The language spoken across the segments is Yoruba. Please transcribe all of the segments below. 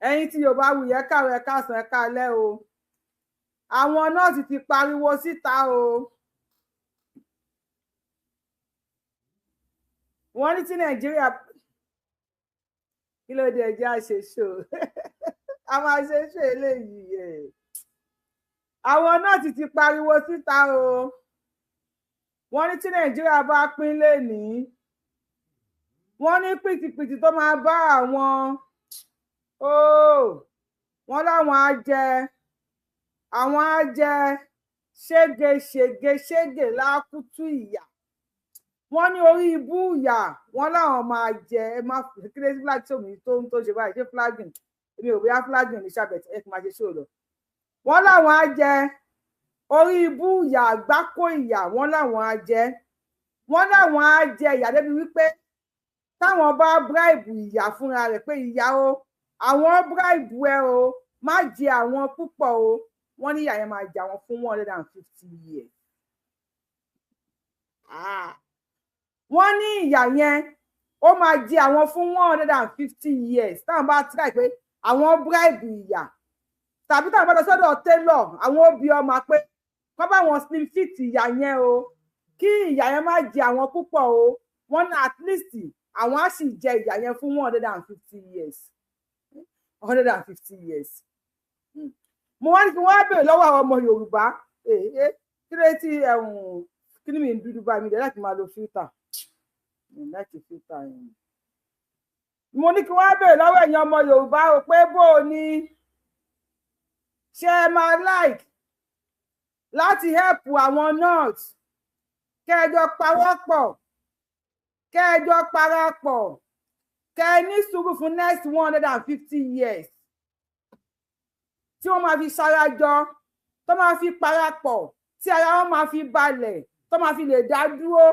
Ẹ̀yin tí Yorùbá Wuyì, ẹ káàárọ̀, ẹ káàsán, ẹ káalẹ́ o. Àwọn nọ́ọ̀sì ti pariwo síta o. Wọ́n ní tí Nàìjíríà, kí ló dé? Ẹjẹ àṣeṣò, a máa ṣe ṣe eléyìí ẹ. Àwọn nọ́ọ̀sì ti pariwo síta o. Wọ́n ní tí Nàìjíríà bá pín lénìí, wọ́n ní pìtìpìtì tó máa bá àwọn o. Wọ́n láwọn á jẹ, àwọn á jẹ ṣégeṣège ṣége lákùtù ìyà. Wọ́n ní orí ibú ìyà wọ́n láwọn máa jẹ. Ẹ má kí lè flag sómi tó ń tó ṣe báyìí, ṣé flagging? Èmi ò bóyá flagging ní sábẹ ẹ kí n máa ṣe ṣòro lọ. Wọ́n láwọn á jẹ orí ibú ìyà, àgbákò ìyà. Wọ́n láwọn á jẹ, wọ́n láwọn á jẹ ìyà débi wípé táwọn bá bribe ìyà fúnra rẹ̀ pé ìyà o, àwọn bribe ẹ o, má jẹ àwọn púpọ̀ o, wọ́n ní ìyà yẹn máa jẹ àwọn fún 150 years. Ah. Wọ́n ní ìyà yẹn ó máa jẹ àwọn fún 150 years táwọn bá try pé àwọn bribe ìyà, tàbí táwọn bá lọ sọ́dọ̀ tailor, àwọn òbí ọmọ pé kọ́ bá wọn slim fit ìyà yẹn o, kí ìyà yẹn má jẹ àwọn púpọ̀ o. Wọ́n ní at least àwọn á sì jẹ ìyà yẹn fún 150 years, 150 years. Mo wá ní kí wọ́n á béèrè lọ́wọ́ àwọn ọmọ Yorùbá, kí ló tí kí ni mi ń dúdú báyìí? Mi dẹ̀ láti máa lo filter láti filter yẹn. Mo ní kí wọ́n á béèrè lọ́wọ́ ẹ̀yin ọmọ Yorùbá o pé bó o ní ṣe ẹ máa like láti help àwọn north, kẹjọ pawọ́pọ̀, kẹjọ parapọ̀, kẹ ní sùúrù fún next 150 years tí wọ́n máa fi ṣarajọ, tó máa fi parapọ̀, tí ara wọn máa fi balẹ̀, tó máa fi lè dá dúró.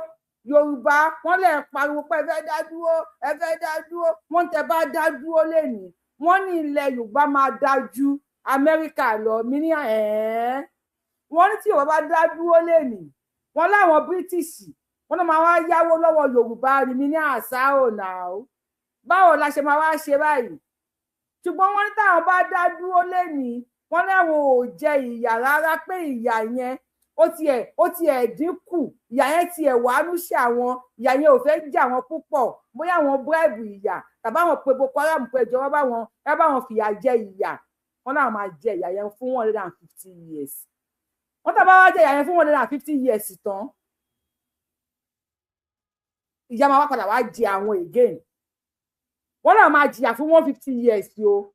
Yorùbá, wọ́n lè pariwo pé ẹ fẹ́ dá dúró, ẹ fẹ́ dá dúró. Wọ́n tẹ bá dá dúró lẹ́nìí, wọ́n ní ilẹ̀ Yorùbá máa dá ju Amẹ́ríkà lọ. Mí ní ẹ̀ẹ́n, wọ́n ní tí Yorùbá bá dá dúró lẹ́nìí, wọ́n láwọn British wọ́n náà máa wá yáwó lọ́wọ́ Yorùbá ni. Mí ní àṣà ò nà ó, báwo la ṣe máa wá ṣe báyìí? Ṣùgbọ́n wọ́n ní táwọn bá dá dúró lẹ́nìí, wọ́n láwọn ò jẹ ìyà rárá, pé ìyà yẹn ó tiẹ̀ dínkù, ìyà yẹn tiẹ̀ wàánú sí àwọn, ìyà yẹn ò fẹ́ jẹ àwọn púpọ̀. Bóyá àwọn bribe ìyà, tàbí àwọn pé Boko Haram pé ìjọba bá wọn ẹ bá wọn fìyà jẹ ìyà, wọn náà máa jẹ ìyà yẹn fún 150 years. Wọn tàbá wá jẹ ìyà yẹn fún 150 years tán, ìyà máa wá padà wá jẹ àwọn again. Wọn náà máa jìyà fún 150 years o,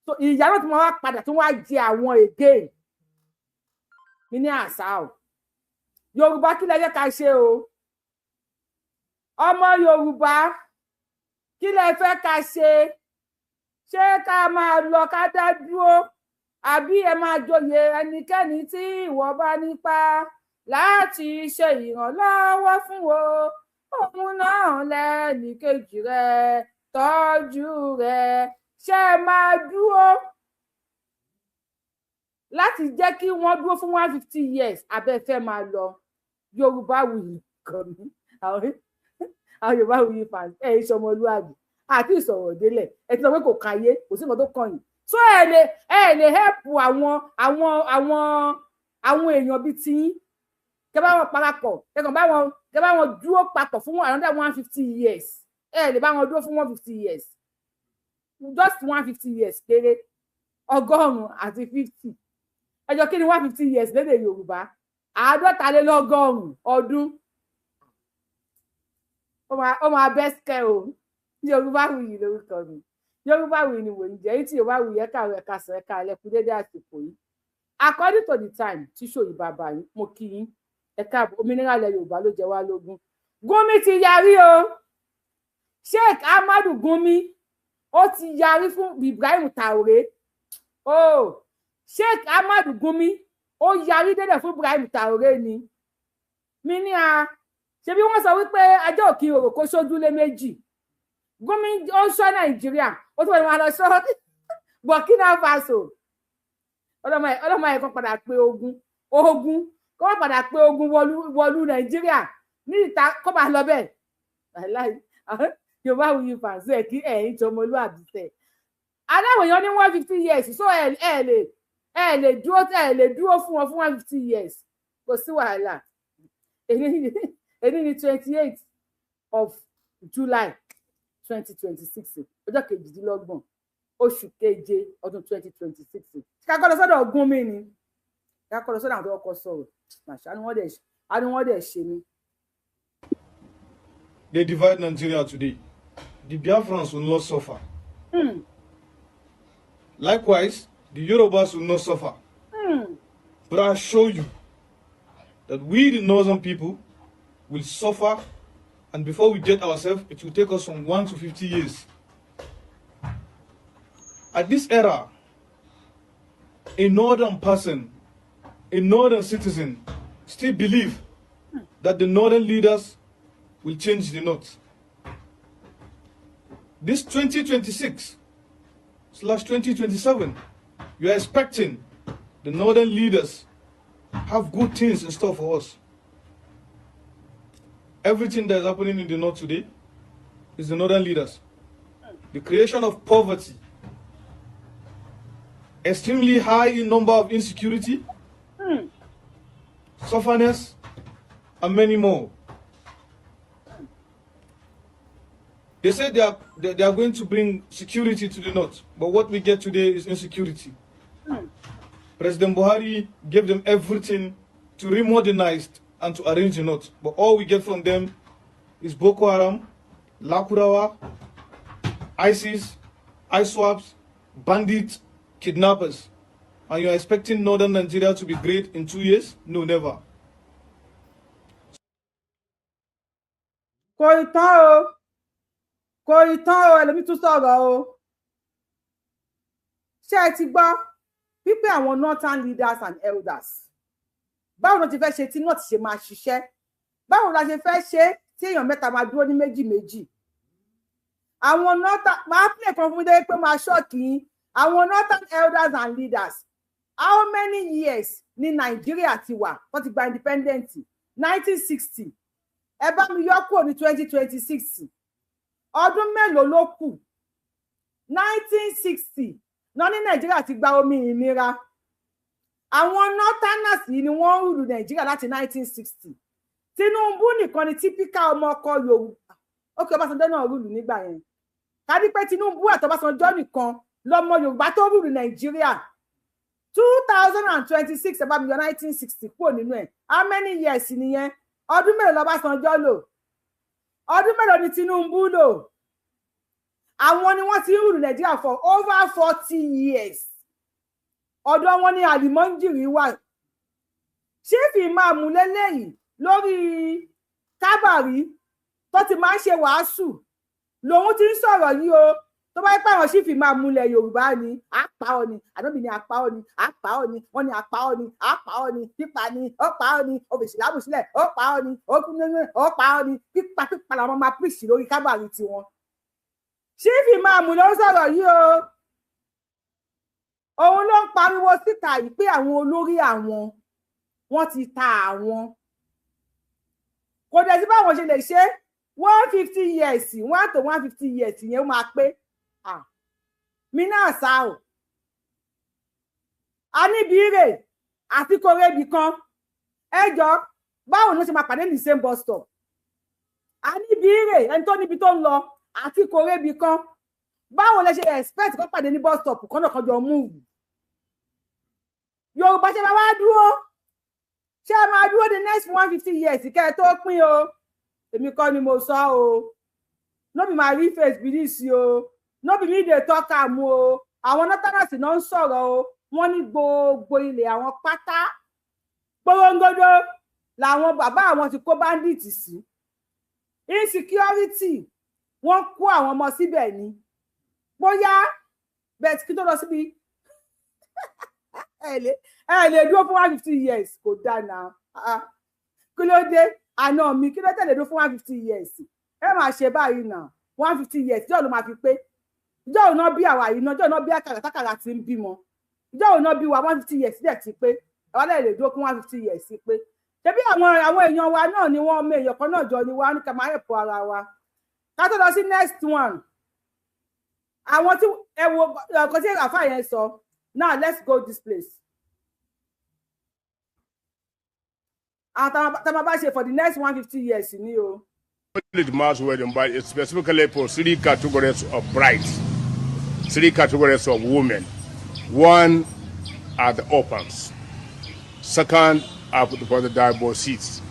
so ìyà náà tí wọn wá padà tún wá jẹ àwọn again. Mi ní àṣà o. Yorùbá, kí lẹ fẹ́ ká ṣe o? Ọmọ Yorùbá, kí lẹ fẹ́ ká ṣe? Ṣé ká máa lọ ká dá dúró, àbí ẹ máa joyè ẹnikẹ́ni tí ìwọ bá nípa láti ṣe ìrànlọ́wọ́ fún o, òun náà lẹ́nìkejì rẹ tọ́jú rẹ? Ṣé ẹ máa dúró láti jẹ́ kí wọ́n dúró fún 150 years, abẹ́ fẹ́ máa lọ? Yorùbá Wuyì kàn mí. Àwọn Yorùbá Wuyì fans, ẹ̀ ń ṣọmọlúwàbí àti ìsọ̀rọ̀ délẹ̀. Ẹ ti sọ pé kò káyé, kò sí nǹkan tó kàn yín, so ẹ lè help àwọn èèyàn bíi tiyín, kẹ bá wọn parapọ̀, kẹ kàn bá wọn, kẹ bá wọn dúró papọ̀ fún another 150 years. Ẹ lè bá wọn dúró fún 150 years, just 150 years péré, 150. Ẹjọ, kí ni 150 years lédè Yorùbá? 150 ọdún. Ó máa bẹ́ sikẹ́ o. Yorùbá Wuyì lórúkọ mi, Yorùbá Wuyì ni mò ń jẹ́. Èyí tí Yorùbá Wuyì, ẹ̀ka rẹ̀, ẹ̀ka sàn, ẹ̀ka alẹ́, kú dédé àsìkò yìí according to the time tí ṣòyí bàbá yín. Mo kí yín, ẹ káàbọ̀. Òmìnira ilẹ̀ Yorùbá ló jẹ wá lógún. Gúnmi ti yarí o. Sheikh Ahmadu Gumi, ó ti yarí fún Ibrahim Traoré o. Sheikh Ahmadu Gumi, ó yarí dédé fún Ibrahim Traoré ni. Mi ní a ṣebí wọ́n sọ wípé ajá òkè òrò kó sójúlé méjì. Gumi ó ń sọ Nàìjíríà, ó tún wọn lọ sọ Burkina Faso. Ọlọmọ ẹ̀ kan padà pé ogun, ogun kó wọ́n padà pé ogun wọlú Nàìjíríà ní ìta, kó máa lọ bẹ́ẹ̀. Yorùbá Wuyì fàṣẹ kí ẹ̀yin tọmọlúàbí tẹ̀. Aláwọ̀ èèyàn ní 150 years, so ẹ lè dúró fún wọn fún 150 years. Kò sí wàhálà. Èyí ní 28 of July 2026, ọjọ́ 28 oṣù keje ọdún 2026. Ká kọ́ lọ sọ́dọ̀ Gúnmi ni, ká kọ́ lọ sọ́dọ̀ àwọn tó kọ́kọ́ sọ̀rọ̀. Màṣá ni wọ́n dẹ̀ ṣe mí. They divide Nigeria today. The Biafrans will not suffer. Likewise, the Yorubas will not suffer. But I assure you that we, the northern people, will suffer, and before we get ourselves, it will take us from 1 to 50 years. At this era, a northern person, a northern citizen, still believe that the northern leaders will change the north. This 2026/2027, you are expecting the northern leaders have good things in store for us. Everything that is happening in the north today is the northern leaders. The creation of poverty, extremely high in number of insecurity, sufferness, and many more. They say they are going to bring security to the north, but what we get today is insecurity. President Buhari gave them everything to remodernize and to arrange the north, but all we get from them is Boko Haram, Lakurawa, ISIS, ISWAPs, bandits, kidnappers. And you are expecting northern Nigeria to be great in 2 years? No, never. Kò ì tán o, kò ì tán o. Ẹlòmíì tún sọ̀rọ̀ o. Ṣé ẹ ti gbọ́ wípé àwọn northern leaders and elders, báwo ló ti fẹ́ ṣe tí north ṣe máa ṣiṣẹ́? Báwo la ṣe fẹ́ ṣe tí èèyàn mẹ́ta máa dúró ní méjì méjì? Àwọn northern máa play kan fún mi dé pé máa shock yín. Àwọn northern elders and leaders, how many years ní Nàìjíríà ti wà? Wọ́n ti gba independent 1960. Ẹ bá mi yọ kúrò ní 2026, ọdún mélòó ló kù? 1960 náà ní Nàìjíríà ti gba òmìnira. Àwọn northerners yìí ni wọ́n ń rule Nàìjíríà láti 1960. Tinubu nìkan ni typical ọmọ ọkọ Yorùbá. Ókè, Ọbásanjọ́ náà rule nígbà yẹn. Ká ní pé Tinubu àti Ọbásanjọ́ nìkan lọmọ Yorùbá tó rule Nàìjíríà. 2026, ẹ bá mi yọ 1960 kúrò nínú ẹ̀, how many years nìyẹn? Ọdún mélòó lọ́básanjọ́ lò? Ọdún mélòó ni Tinubu lò? Àwọn ni wọ́n ti ń rule Nàìjíríà for over 40 years. Ọ̀dọ̀ wọn ni àlìmọ́ńjìrì wà. Chief Imam lélẹ́yìí lórí kábàrí tó ti máa ń ṣe wàásù lòun ti ń sọ̀rọ̀ yìí o. Tó bá yẹ pé àwọn chief imam ilẹ̀ Yorùbá ni, àpá ọ ni, àdóbì ni, àpá ọ ni, àpá ọ ni, wọ́n ní àpá ọ ni, àpá ọ ni, pípa ni, ó pa ọ ni, ó fèsì láàbù sílẹ̀, ó pa ọ ni, ó kú nínú, ó pa ọ ni, pípa pípa làwọn máa pèsè lórí kábàrí tiwọn. Chief Imam ló ń sọ̀rọ̀ yìí o. Òun ló ń pariwo síta yìí pé àwọn olórí àwọn, wọ́n ti ta àwọn. Kò dẹ̀ sí báwọn ṣe lè ṣe 150 years, 1 to 150 years yẹn, ó máa pé mi náà sá o. A níbi ire àti kòrèbì kan. Ẹ jọ, báwo ló ṣe máa pàdé ní same bus stop? A níbi ire, ẹni tó níbi tó ń lọ àti kòrèbì kan, báwo lẹ ṣe expect kó pàdé ní bus stop kan náà, kan jọ move? Yorùbá, ṣe máa wá dúró? Ṣé ẹ máa dúró the next 150 years kẹ́ ẹ tó pín o? Èmi kọ́ ni mo sọ o. No be my real face be this o. No be me dey talk am o. Àwọn northerners náà ń sọ̀rọ̀ o. Wọ́n ní gbogbo ilẹ̀ àwọn pátá gbòròǹgodo làwọn bàbá àwọn ti kó bandit sí, insecurity, wọ́n kó àwọn ọmọ síbẹ̀ ni bóyá bẹ́ẹ̀. Kí tó lọ síbi, ẹ lè dúró fún 150 years, kò dáa náà. Kí ló dé, àná mi? Kí ló tẹ̀lé dúró fún 150 years? Ẹ máa ṣe báyìí náà. 150 years, ìjọ́ ló máa fi pé? Ìjọ́ òun náà bí àwa yìí náà? Ìjọ́ náà bí àkàrà tákàrà ti ń bímọ? Ìjọ́ òun náà bí wa? 150 years dẹ̀ ti pé. Ẹ wá lè dúró fún 150 years pé. Ṣebí àwọn èèyàn wa náà ni wọ́n ọmọ èèyàn kan náà jọ ni wá ní ká máa ẹ̀pọ̀ ara wa. Ká tó lọ sí next one. Àwọn tí ẹ wo ọkọ tí àfa yẹn sọ. Now let's go this place. Àwọn tá a bá ṣe for the next 150 years ni o. It mass wedding, but it's specifically for three categories of brides, three categories of women. One are the orphans. Second are for the divorcees.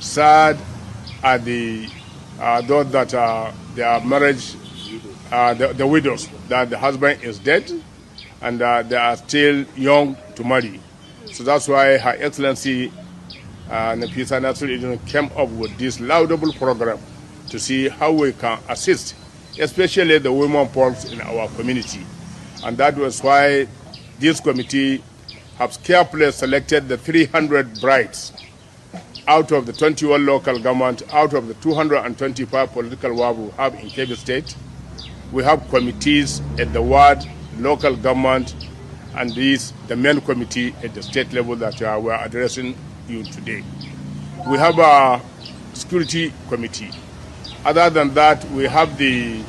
Third are the those that are their marriage, the widows, that the husband is dead and they are still young to marry. So that's why Her Excellency Nafisa Nasir came up with this laudable program to see how we can assist, especially the women folks in our community. And that was why this committee has carefully selected the 300 brides out of the 21 local government, out of the 225 political wards we have in Kebbi State. We have committees at the ward, local government, and these, the main committee at the state level that we are addressing you today. We have a security committee. Other than that, we have the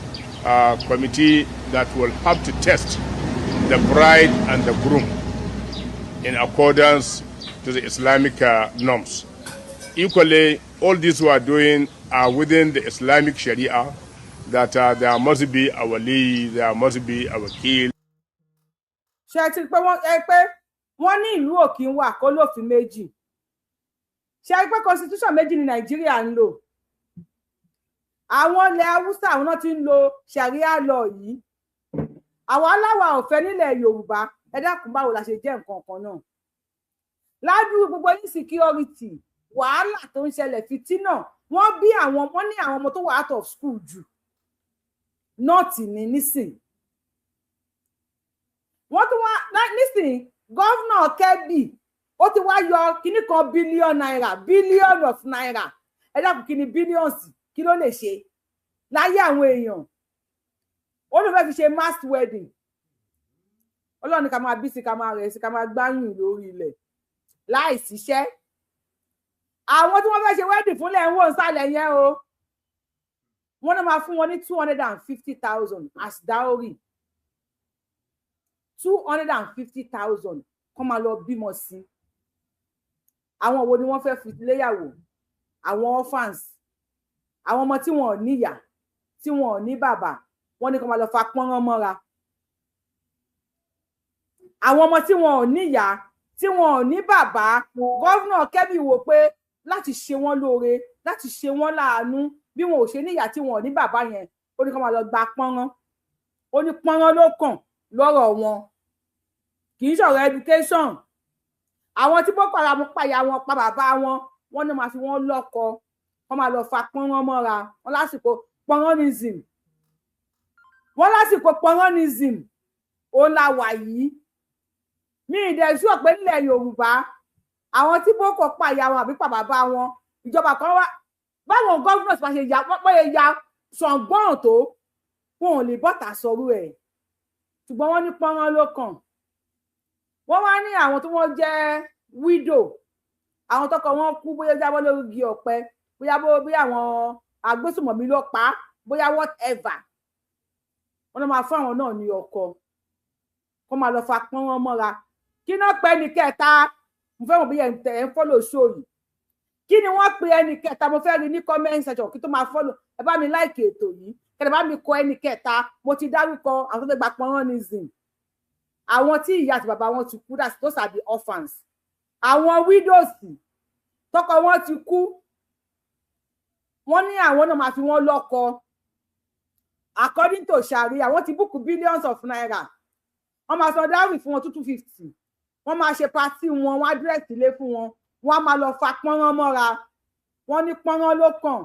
committee that will have to test the bride and the groom in accordance to the Islamic norms. Equally, all these we are doing are within the Islamic Sharia, that there must be a wali, there must be a wakil. Ṣe ti pé wọ́n ẹ pé wọ́n ní ìlú òkè ń wà kó lófin méjì? Ṣe pé constitution méjì ní Nàìjíríà ń lò? Àwọn ilẹ̀ Haúsá, àwọn náà ti ń lo Sharia law yìí. Àwọn aláwa ọ̀fẹ́ nílẹ̀ Yorùbá. Ẹ dákun, báwo la ṣe jẹ́ nǹkan kan náà ládùúgbò? Gbogbo insecurity, wàhálà tó ń ṣẹlẹ̀, fìtínà, wọ́n bí àwọn, wọ́n ní àwọn ọmọ tó wà out of school jù north ní nísìn. Wọ́n tún wá nísìn, governor Kebbi, ó ti wá yọ kíní kan billion naira, billion of naira. Ẹ dákun, kí ni billions? Kí ló lè ṣe láyé àwọn èèyàn? Ó ló fẹ́ fi ṣe mass wedding. Ọlọ́run ní ká máa bí sí, ká máa rẹ̀ sí, ká máa gbáyùn lórí ilẹ̀ láì síṣẹ́. Àwọn tí wọ́n fẹ́ ṣe wedding fúnlẹ̀ ń wò ń sàlẹ̀ yẹn o. Wọ́n náà máa fún wọn ní 250,000 as dowry, 250,000, kọ́ máa lọ bímọ sí. Àwọn wo ni wọ́n fẹ́ fi léyàwó? Àwọn orphans, àwọn ọmọ tí wọn ò níyà, tí wọn ò ní bàbá. Wọ́n ní kó máa lọ fa pọ́nrán mọ́ra. Àwọn ọmọ tí wọn ò níyà, tí wọn ò ní bàbá, governor Kebbi wò pé láti ṣe wọ́n lóore, láti ṣe wọ́n láàánú, bí wọn ò ṣe níyà, tí wọn ò ní bàbá yẹn, ó ní kó máa lọ gba pọ́nrán. Ó ní pọ́nrán ló kàn lọ́rọ̀ wọn, kì í ṣọ̀rọ̀ education. Àwọn tí Boko Haram pàyà wọn, pa bàbá wọn, wọn ní máa fi wọn lọ́kọ, wọn máa lọ fa pọ́nrán mọ́ra wọn. Lásìkò pọ́nrọ́nism, wọn lásìkò pọ́nrọ́nism òun la wà yìí. Mi ì dẹ̀ sọ pé nílẹ̀ Yorùbá, àwọn tí Boko pàyà wọn àbí pa bàbá wọn, ìjọba kan wá, báwọn governors bá ṣe ya, wọ́n yẹ ya ṣọ̀gbọ́n tó, wọn ò lè bọ́tà sọ̀rọ̀ ẹ̀. Ṣùgbọ́n wọ́n ní pọ́nrán ló kàn. Wọ́n wá ní àwọn tí wọ́n jẹ́ widow, àwọn tọkọ wọn kú, bóyá jábọ́ lórí igi ọ̀pẹ, bóyá bóyá àwọn agbésùmọ̀mí ló pa á, bóyá whatever, wọ́n náà máa fún àwọn náà ní ọkọ, kó máa lọ fa pọ́nrán mọ́ra. Kí náà pẹ́ ní kẹta? Mo fẹ́ mọ̀ bí ẹ̀ ń follow show yìí. Kí ni wọ́n pe ẹnì kẹta? Mo fẹ́ rí ní comment section. Kí tó máa follow, ẹ bá mi like ètò yìí, kẹlẹ bá mi kọ ẹnì kẹta. Mo ti dárúkọ àwọn tó fẹ́ gba pọ́nrọ́nism: àwọn tí ìyá àti bàbá wọn ti kú, that's those are the orphans; àwọn widows tọkọ wọn ti kú, wọ́n ní àwọn náà máa fi wọ́n lọ́kọ according to Sharia. Wọ́n ti book billions of naira. Wọ́n máa san dowry fún wọn, 2 250. Wọ́n máa ṣe party wọn, wọ́n á dress ilé fún wọn, wọ́n á máa lọ fa pọ́nrán mọ́ra. Wọ́n ní pọ́nrán ló kàn,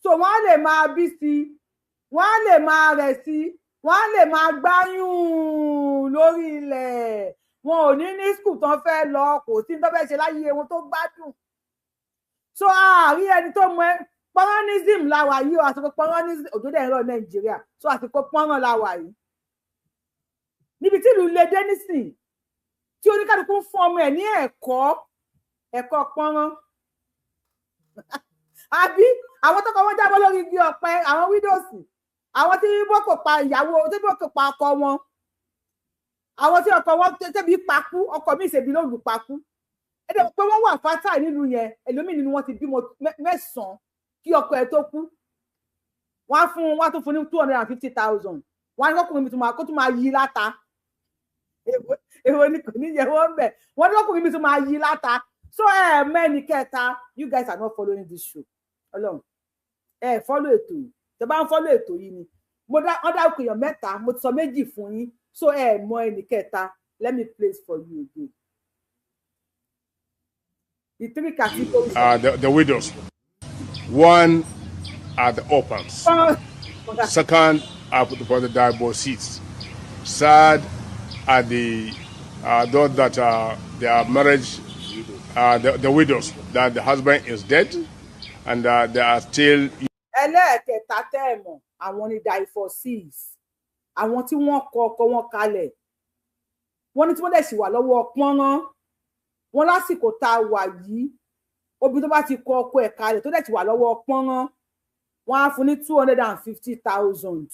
so wọ́n á lè máa bí sí, wọ́n á lè máa rẹ̀ sí, wọ́n á lè máa gbáyùn lórí ilẹ̀. Wọn ò ní ní school tán fẹ́ lọ, kò sí tó fẹ́ ṣe láyé wọn tó gbádùn. So àárí ẹni tó mọ ẹ. Pọ́nrọ́nism la wà yìí o. Àsìkò pọ́nrọ́nism, òjò dẹ̀ ń rọ̀ Nàìjíríà, so àsìkò pọ́nrán la wà yìí. Níbi tí ìlú lè dé nísìn, tí oníkálukú ń fún ọmọ ẹ̀ ní ẹ̀kọ́, ẹ̀kọ́ pọ́nrán, àbí àwọn tọkọ wọn jábọ́ lórí igi ọ̀pẹ, àwọn widows, Àwọn tí Boko pa ìyàwó, tí Boko pa ọkọ wọn, àwọn tí ọkọ wọn tẹbi pakú, ọkọ mi ìṣèbí lóru pakú. Ẹ dẹ̀ pé wọ́n wà fátà nílùú yẹn, ẹlòmíì nínú wọn ti bímọ 9 kí ọkọ ẹ̀ tó kú. Wọ́n á fún, wọ́n á tún fún ní 250,000. Wọ́n á ní kọkùnrin mi tún máa kó tún máa yí láta. Èwo ni kò ní yẹ wọ́n bẹ̀? Wọ́n ní kọkùnrin mi tún máa yí láta. So ẹ mẹ́ni kẹta, you guys are not following this show. Ọlọ́run, ẹ follow ètò yìí. Tẹ bá ń follow ètò yìí ni mo dá wọ́n dárúkọ èèyàn mẹ́ta, mo ti sọ méjì fún yín. So ẹ mọ ẹnì kẹta. Let me play it for you again. The three categories. The widows. One are the orphans. Second are for the divorcees. Third are the those that are their marriage, the widows, that the husband is dead and they are still. Ẹlẹ́ẹ̀kẹta tẹ́ ẹ̀ mọ̀, àwọn ni divorcees, àwọn tí wọ́n kọ ọkọ wọn kalẹ̀, wọ́n ní tí wọ́n dẹ̀ sì wà lọ́wọ́ pọ́nrán wọn lásìkò tá a wà yìí. Obìnrin tó bá ti kọ ọkọ ẹ̀ kalẹ̀ tó dẹ̀ ti wà lọ́wọ́ pọ́nrán, wọ́n á fún ní 250,000.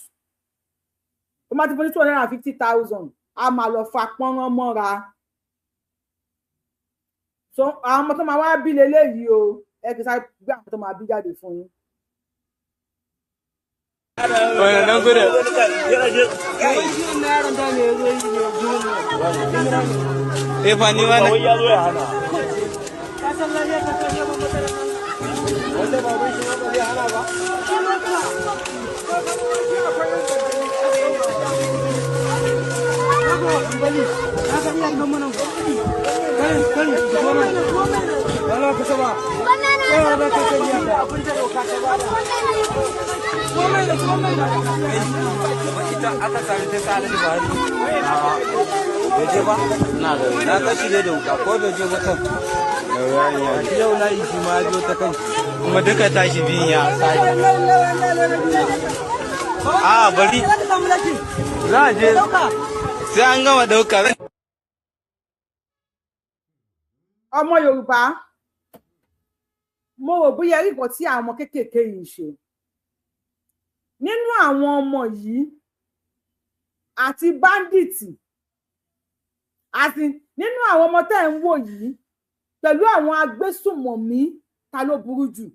Tó bá ti fún ní 250,000, á máa lọ fa pọ́nrán mọ́ra. So àwọn ọmọ tó máa wá bí leléyìí o, ẹ kì í sáré gbé àwọn tó máa bí jáde fún yín. Ita aka sami ta sa Alhaji Buhari. Bai je ba? Na kashi dai da wuka ko bai je ba kan. Yau na yi shi ma zo ta kan. Kuma duka tashi biyun ya sare. A bari. Za a je. Sai an gama dauka. Ọmọ Yorùbá, mo rò bóyá rí nǹkan tí àwọn ọmọ kéékèèké yìí ń ṣe. Nínú àwọn ọmọ yìí àti báńdíìtì, àti nínú àwọn ọmọ tẹ́ ẹ̀ ń wò yìí pẹ̀lú àwọn agbésùmọ̀mí, ta ló burú jù?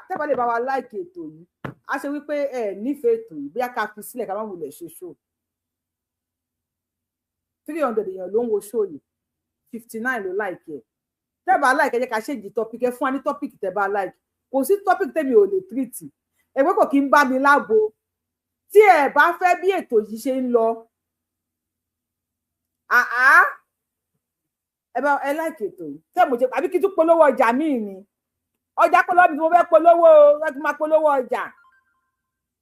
Tẹ́ bá lè bá wa láìkì ètò yìí, a ṣe wípé ẹ nífẹ̀ẹ́ ètò yìí, bóyá ká fi sílẹ̀ ká má wulẹ̀ ṣe show. 300 èèyàn ló ń wo show yìí, 59 ló láìkì ẹ̀. Tẹ́ bá láìkì, ẹ jẹ́ ká ṣèjì topic, ẹ fún wa ní topic tẹ́ bá láìkì. Kò sí topic tẹ́mi ò lè treat. Ẹgbẹ́ kò kí ń bá mi lábo. Tí ẹ bá fẹ́ bí ètò yìí ṣe ń lọ, àá ẹ bá ẹ láìkì ètò yìí. Tẹ́ mo ṣe àbí kí tún polówó ọjà míì ni? Ọjà polówó mi tí mo fẹ́ polówó, láti máa polówó ọjà.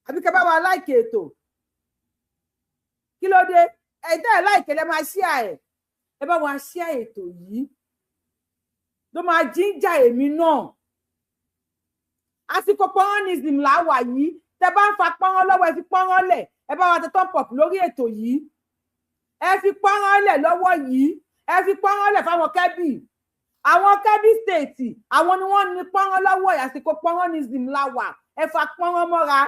Àbí kẹ́ bá wa láìkì ètò. Kí ló dé? Ẹ tẹ́ ẹ láìkì, ẹ máa share ẹ̀. Ẹ bá wa share ètò yìí. Ló máa jíjà èmi náà. Àsìkò pọ́nrọ́nism là wà yìí. Tẹ́ bá ń fa pọ́nrán lọ́wọ́, ẹ fi pọ́nrán lẹ̀. Ẹ bá wa tẹ top up lórí ètò yìí. Ẹ fi pọ́nrán lẹ̀ lọ́wọ́ yìí. Ẹ fi pọ́nrán lẹ̀ fáwọn Kẹ́bì. Àwọn Kẹ́bì state, àwọn ni wọ́n ní pọ́nrán lọ́wọ́ yìí. Àsìkò pọ́nrọ́nism là wà. Ẹ fa pọ́nrán mọ́ra.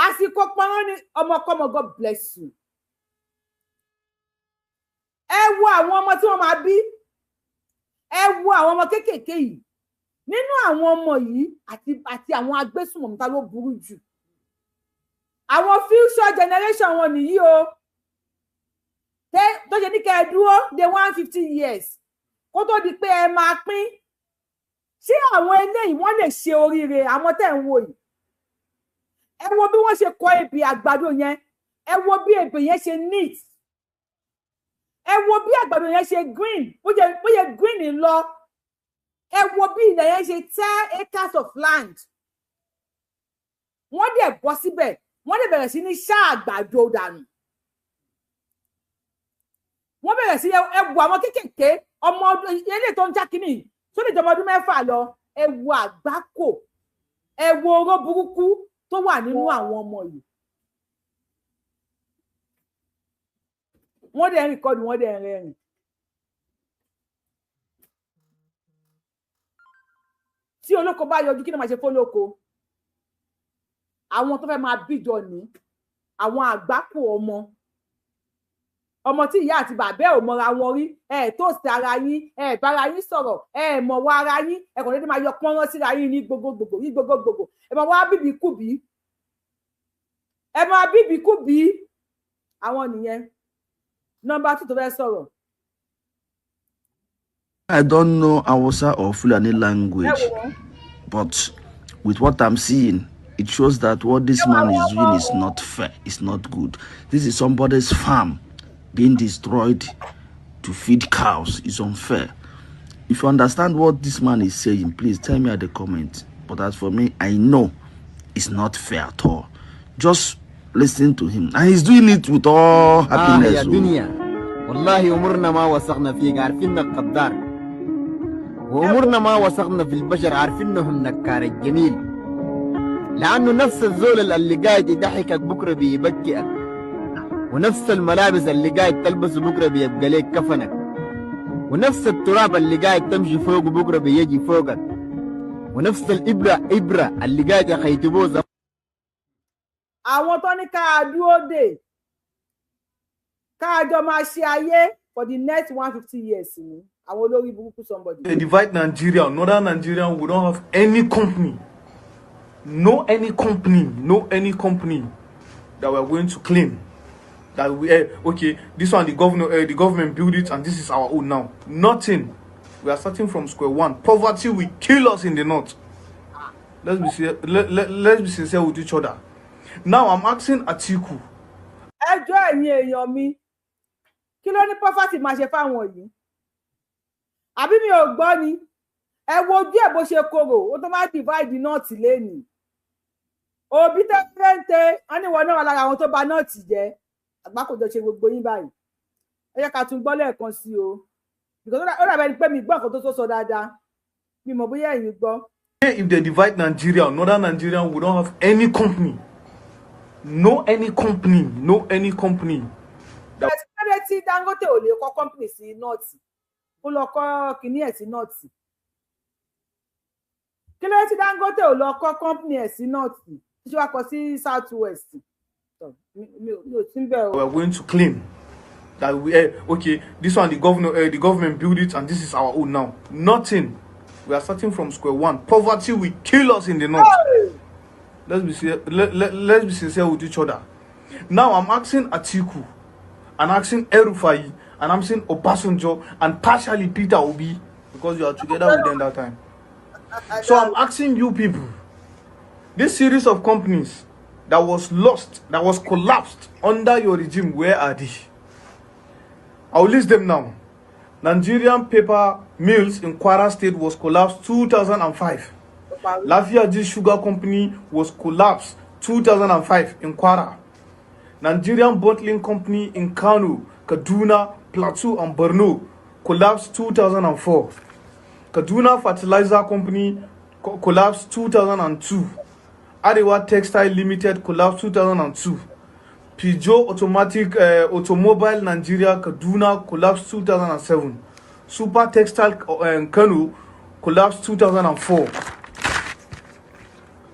Àsìkò pọ́nrán ni ọmọkọ́mọ, God bless you. Ẹ wo àwọn ọmọ tí wọ́n máa bí. Ẹ wo àwọn ọmọ kéékèèké yìí. Nínú àwọn ọmọ yìí àti àwọn agbésùnmọ̀mí, ta ló burú jù? Àwọn future generation wọn nìyí o. Tó ṣe ní kẹ́ ẹ dúró de 150 years kó tó di pé ẹ máa pín. Ṣé àwọn eléyìí wọ́n lè ṣe oríire? Àwọn tẹ́ ń wò yìí, ẹ wo bí wọ́n ṣe kọ ebè àgbàdo yẹn, ẹ wo bí ebè yẹn ṣe neat, ẹ wo bí àgbàdo yẹn ṣe green, bó ṣe green lọ, ẹ wo bí ilẹ̀ yẹn ṣe 10 acres of land. Wọ́n dẹ̀ bọ́ síbẹ̀, wọ́n dẹ̀ bẹ̀rẹ̀ sí ní ṣá àgbàdo dànù. Wọ́n bẹ̀rẹ̀ sí, ẹ wo àwọn kéékèèké ọmọ ọdún eléyìí tó ń já kínní tó lè jọmọ ọdún 6 lọ. Ẹ wo àgbákò, ẹ wo oró burúkú tó wà nínú àwọn ọmọ yìí. Wọ́n dẹ̀ ń record, wọ́n dẹ̀ ń rẹ́rìn. Tí olóko bá yọjú, kí ni màá ṣe fólóko? Àwọn tó fẹ́ máa bíjọ ní àwọn àgbákò ọmọ, ọmọ tí ìyá àti bàbá ẹ̀ ò mọra wọn rí. Ẹ tó sí ara yín, ẹ bára yín sọ̀rọ̀, ẹ mọ̀ wá ara yín, ẹ kàn déédéé máa yọ pọ́nrán síra yín ní gbogbogbò, ní gbogbogbò. Ẹ máa wá bíbí kúbí, ẹ máa bíbí kúbí. Àwọn nìyẹn. Number 2 tó fẹ́ sọ̀rọ̀. I don't know Hausa or Fulani language, but with what I'm seeing, it shows that what this man is doing is not fair. It's not good. This is somebody's farm being destroyed to feed cows. It's unfair. If you understand what this man is saying, please tell me at the comment. But as for me, I know it's not fair at all. Just listen to him. And he's doing it with all happiness. يا دنيا والله أمرنا ما وثقنا فيك، عارفينك قدار، وأمرنا ما وثقنا في البشر، عارفينهم نكار الجميل، لأنه نفس الزول اللي قاعد يضحكك بكرة بيبكئك، ونفس الملابس اللي قاعد تلبسه بكرة بيبقى لك كفنك، ونفس التراب اللي قاعد تمشي فوقه بكرة بيجي فوقك، ونفس الإبرة إبرة اللي قاعد يخيطبوه. Àwọn tó ní ká dúró dè, ká jọ máa ṣe ayé for the next 150 years ni àwọn olórí burúkú somebody. They divide Nigeria, northern Nigeria, we don't have any company. No any company, no any company that we are going to claim that we okay, this one the governor, the government built it and this is our own now. Nothing. We are starting from square one. Poverty will kill us in the north. Let's be sincere with each other. Now I'm asking Atiku. Ẹ jọ̀ọ́, ẹ̀yin èèyàn mi, kí ló ní poverty máa ṣe fáwọn yìí? Àbí mi ò gbọ́ ni? Ẹ wo ojú ẹ̀ bó ṣe korò. Ó tó máa divide north lẹ́nìí. Òbí tẹ́ńtẹ́ wọ́n ní ìwọ náà wà lára àwọn tó bà north jẹ́. Àgbákòjọ ṣe gbogbo yín báyìí. Ẹ jẹ́ ká tún gbọ́ lẹ́ẹ̀kan sí o, because ó dàbẹ̀ ni pé mi gbọ́ nǹkan tó sọ dáadáa. Mi mọ̀ bóyá ẹ̀yin gbọ́. If they divide Nigeria, northern Nigeria, we don't have any company. No any company, no any company. Ẹ tí Dangote ò lè kọ́ company sí north, kó lọ kọ́ kinní ẹ̀ sí north. Kí ló dé tí Dangote ò lọ kọ́ company ẹ̀ sí north, tí wàá kọ sí south west? Mi ò sí bẹ́ẹ̀ o. We are going to claim that we okay, this one the governor, the government built it and this is our own now. Nothing. We are starting from square one. Poverty will kill us in the north. Let's be sincere with each other. Now I'm asking Atiku, and asking El-Rufai, and I'm saying Obasanjo, and partially Peter Obi, because you are together with them that time. So I'm asking you people, this series of companies that was lost, that was collapsed under your regime, where are they? I will list them now. Nigerian Paper Mills in Kwara State was collapsed 2005. Lafiaji Sugar Company was collapsed 2005 in Kwara. Nigerian Bottling Company in Kano, Kaduna, Plateau, and Borno collapsed 2004. Kaduna Fertilizer Company collapsed 2002. Arewa Textile Limited collapsed 2002. Peugeot Automatic Automobile Nigeria Kaduna collapsed 2007. Super Textile Kano collapsed 2004.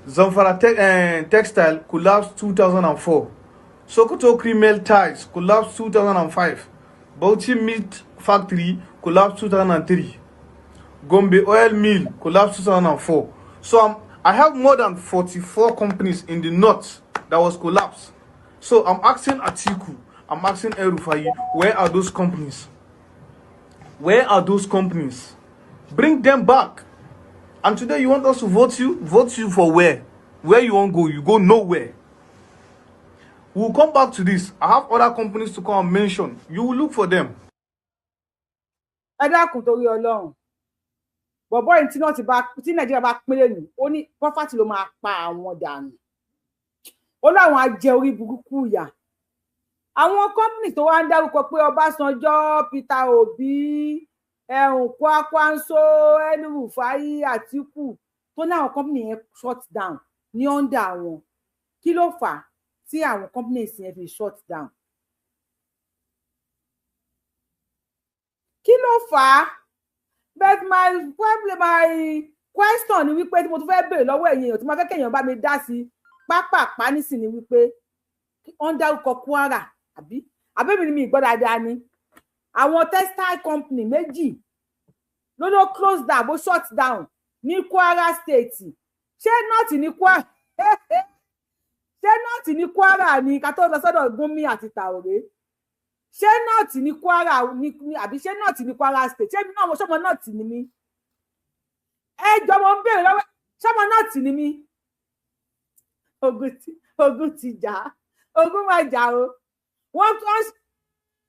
Zamfara Textile collapsed 2004. Sokoto Creamel Ties collapsed 2005. Bauchi Meat Factory collapsed 2003. Gombe Oil Mill collapsed 2004. So I have more than 44 companies in the north that was collapsed. So I'm asking Atiku, I'm asking El-Rufai, where are those companies? Where are those companies? Bring them back. And today you want us to vote you? Vote you for where? Where you want go? You go nowhere. We'll come back to this. I have other companies to come and mention. You will look for them. Ẹ dákun, torí Ọlọ́run, bọ̀bọ́ yìí, tí náà ti bá tí Nàìjíríà bá pín lẹ́nu, ó ní poverty ló máa pa àwọn dànù. Ó láwọn á jẹ orí burúkú ìyà. Àwọn company tó wá ń dárúkọ pé Ọbásanjọ́, Peter Obi, ẹ̀hún, Kwankwaso, El-Rufai, Àtíkù, tó ní àwọn company yẹn shut down ní under wọn, kí ló fà á tí àwọn companies yẹn fi shut down? Kí ló fà á? But my problem, my Question ni wípé tí mo tún fẹ́ béèrè lọ́wọ́ ẹ̀yin èèyàn, tí mo fẹ́ kéèyàn bá mi dá sí pápápá nísìn ni wípé wọ́n ń dárúkọ Kwara, àbí àbẹ́mi ni mi gbọ́ dáadáa ni? Àwọn textile company méjì ló ló close down bó shut down ní Kwara State. Ṣé north ní Kwara? Ṣé north ní Kwara ni? Ká tó lọ sọ́dọ̀ Gúnmi àti Tàòrè, ṣé north ní Kwara ní, àbí ṣé north ní Kwara State? Ṣé mi náà mo ṣọmọ north ni mí? Ẹ jọ, mo ń béèrè lọ́wọ́, ṣọmọ north ni mí? Ogun ti jà, ogun máa jà o. Wọ́n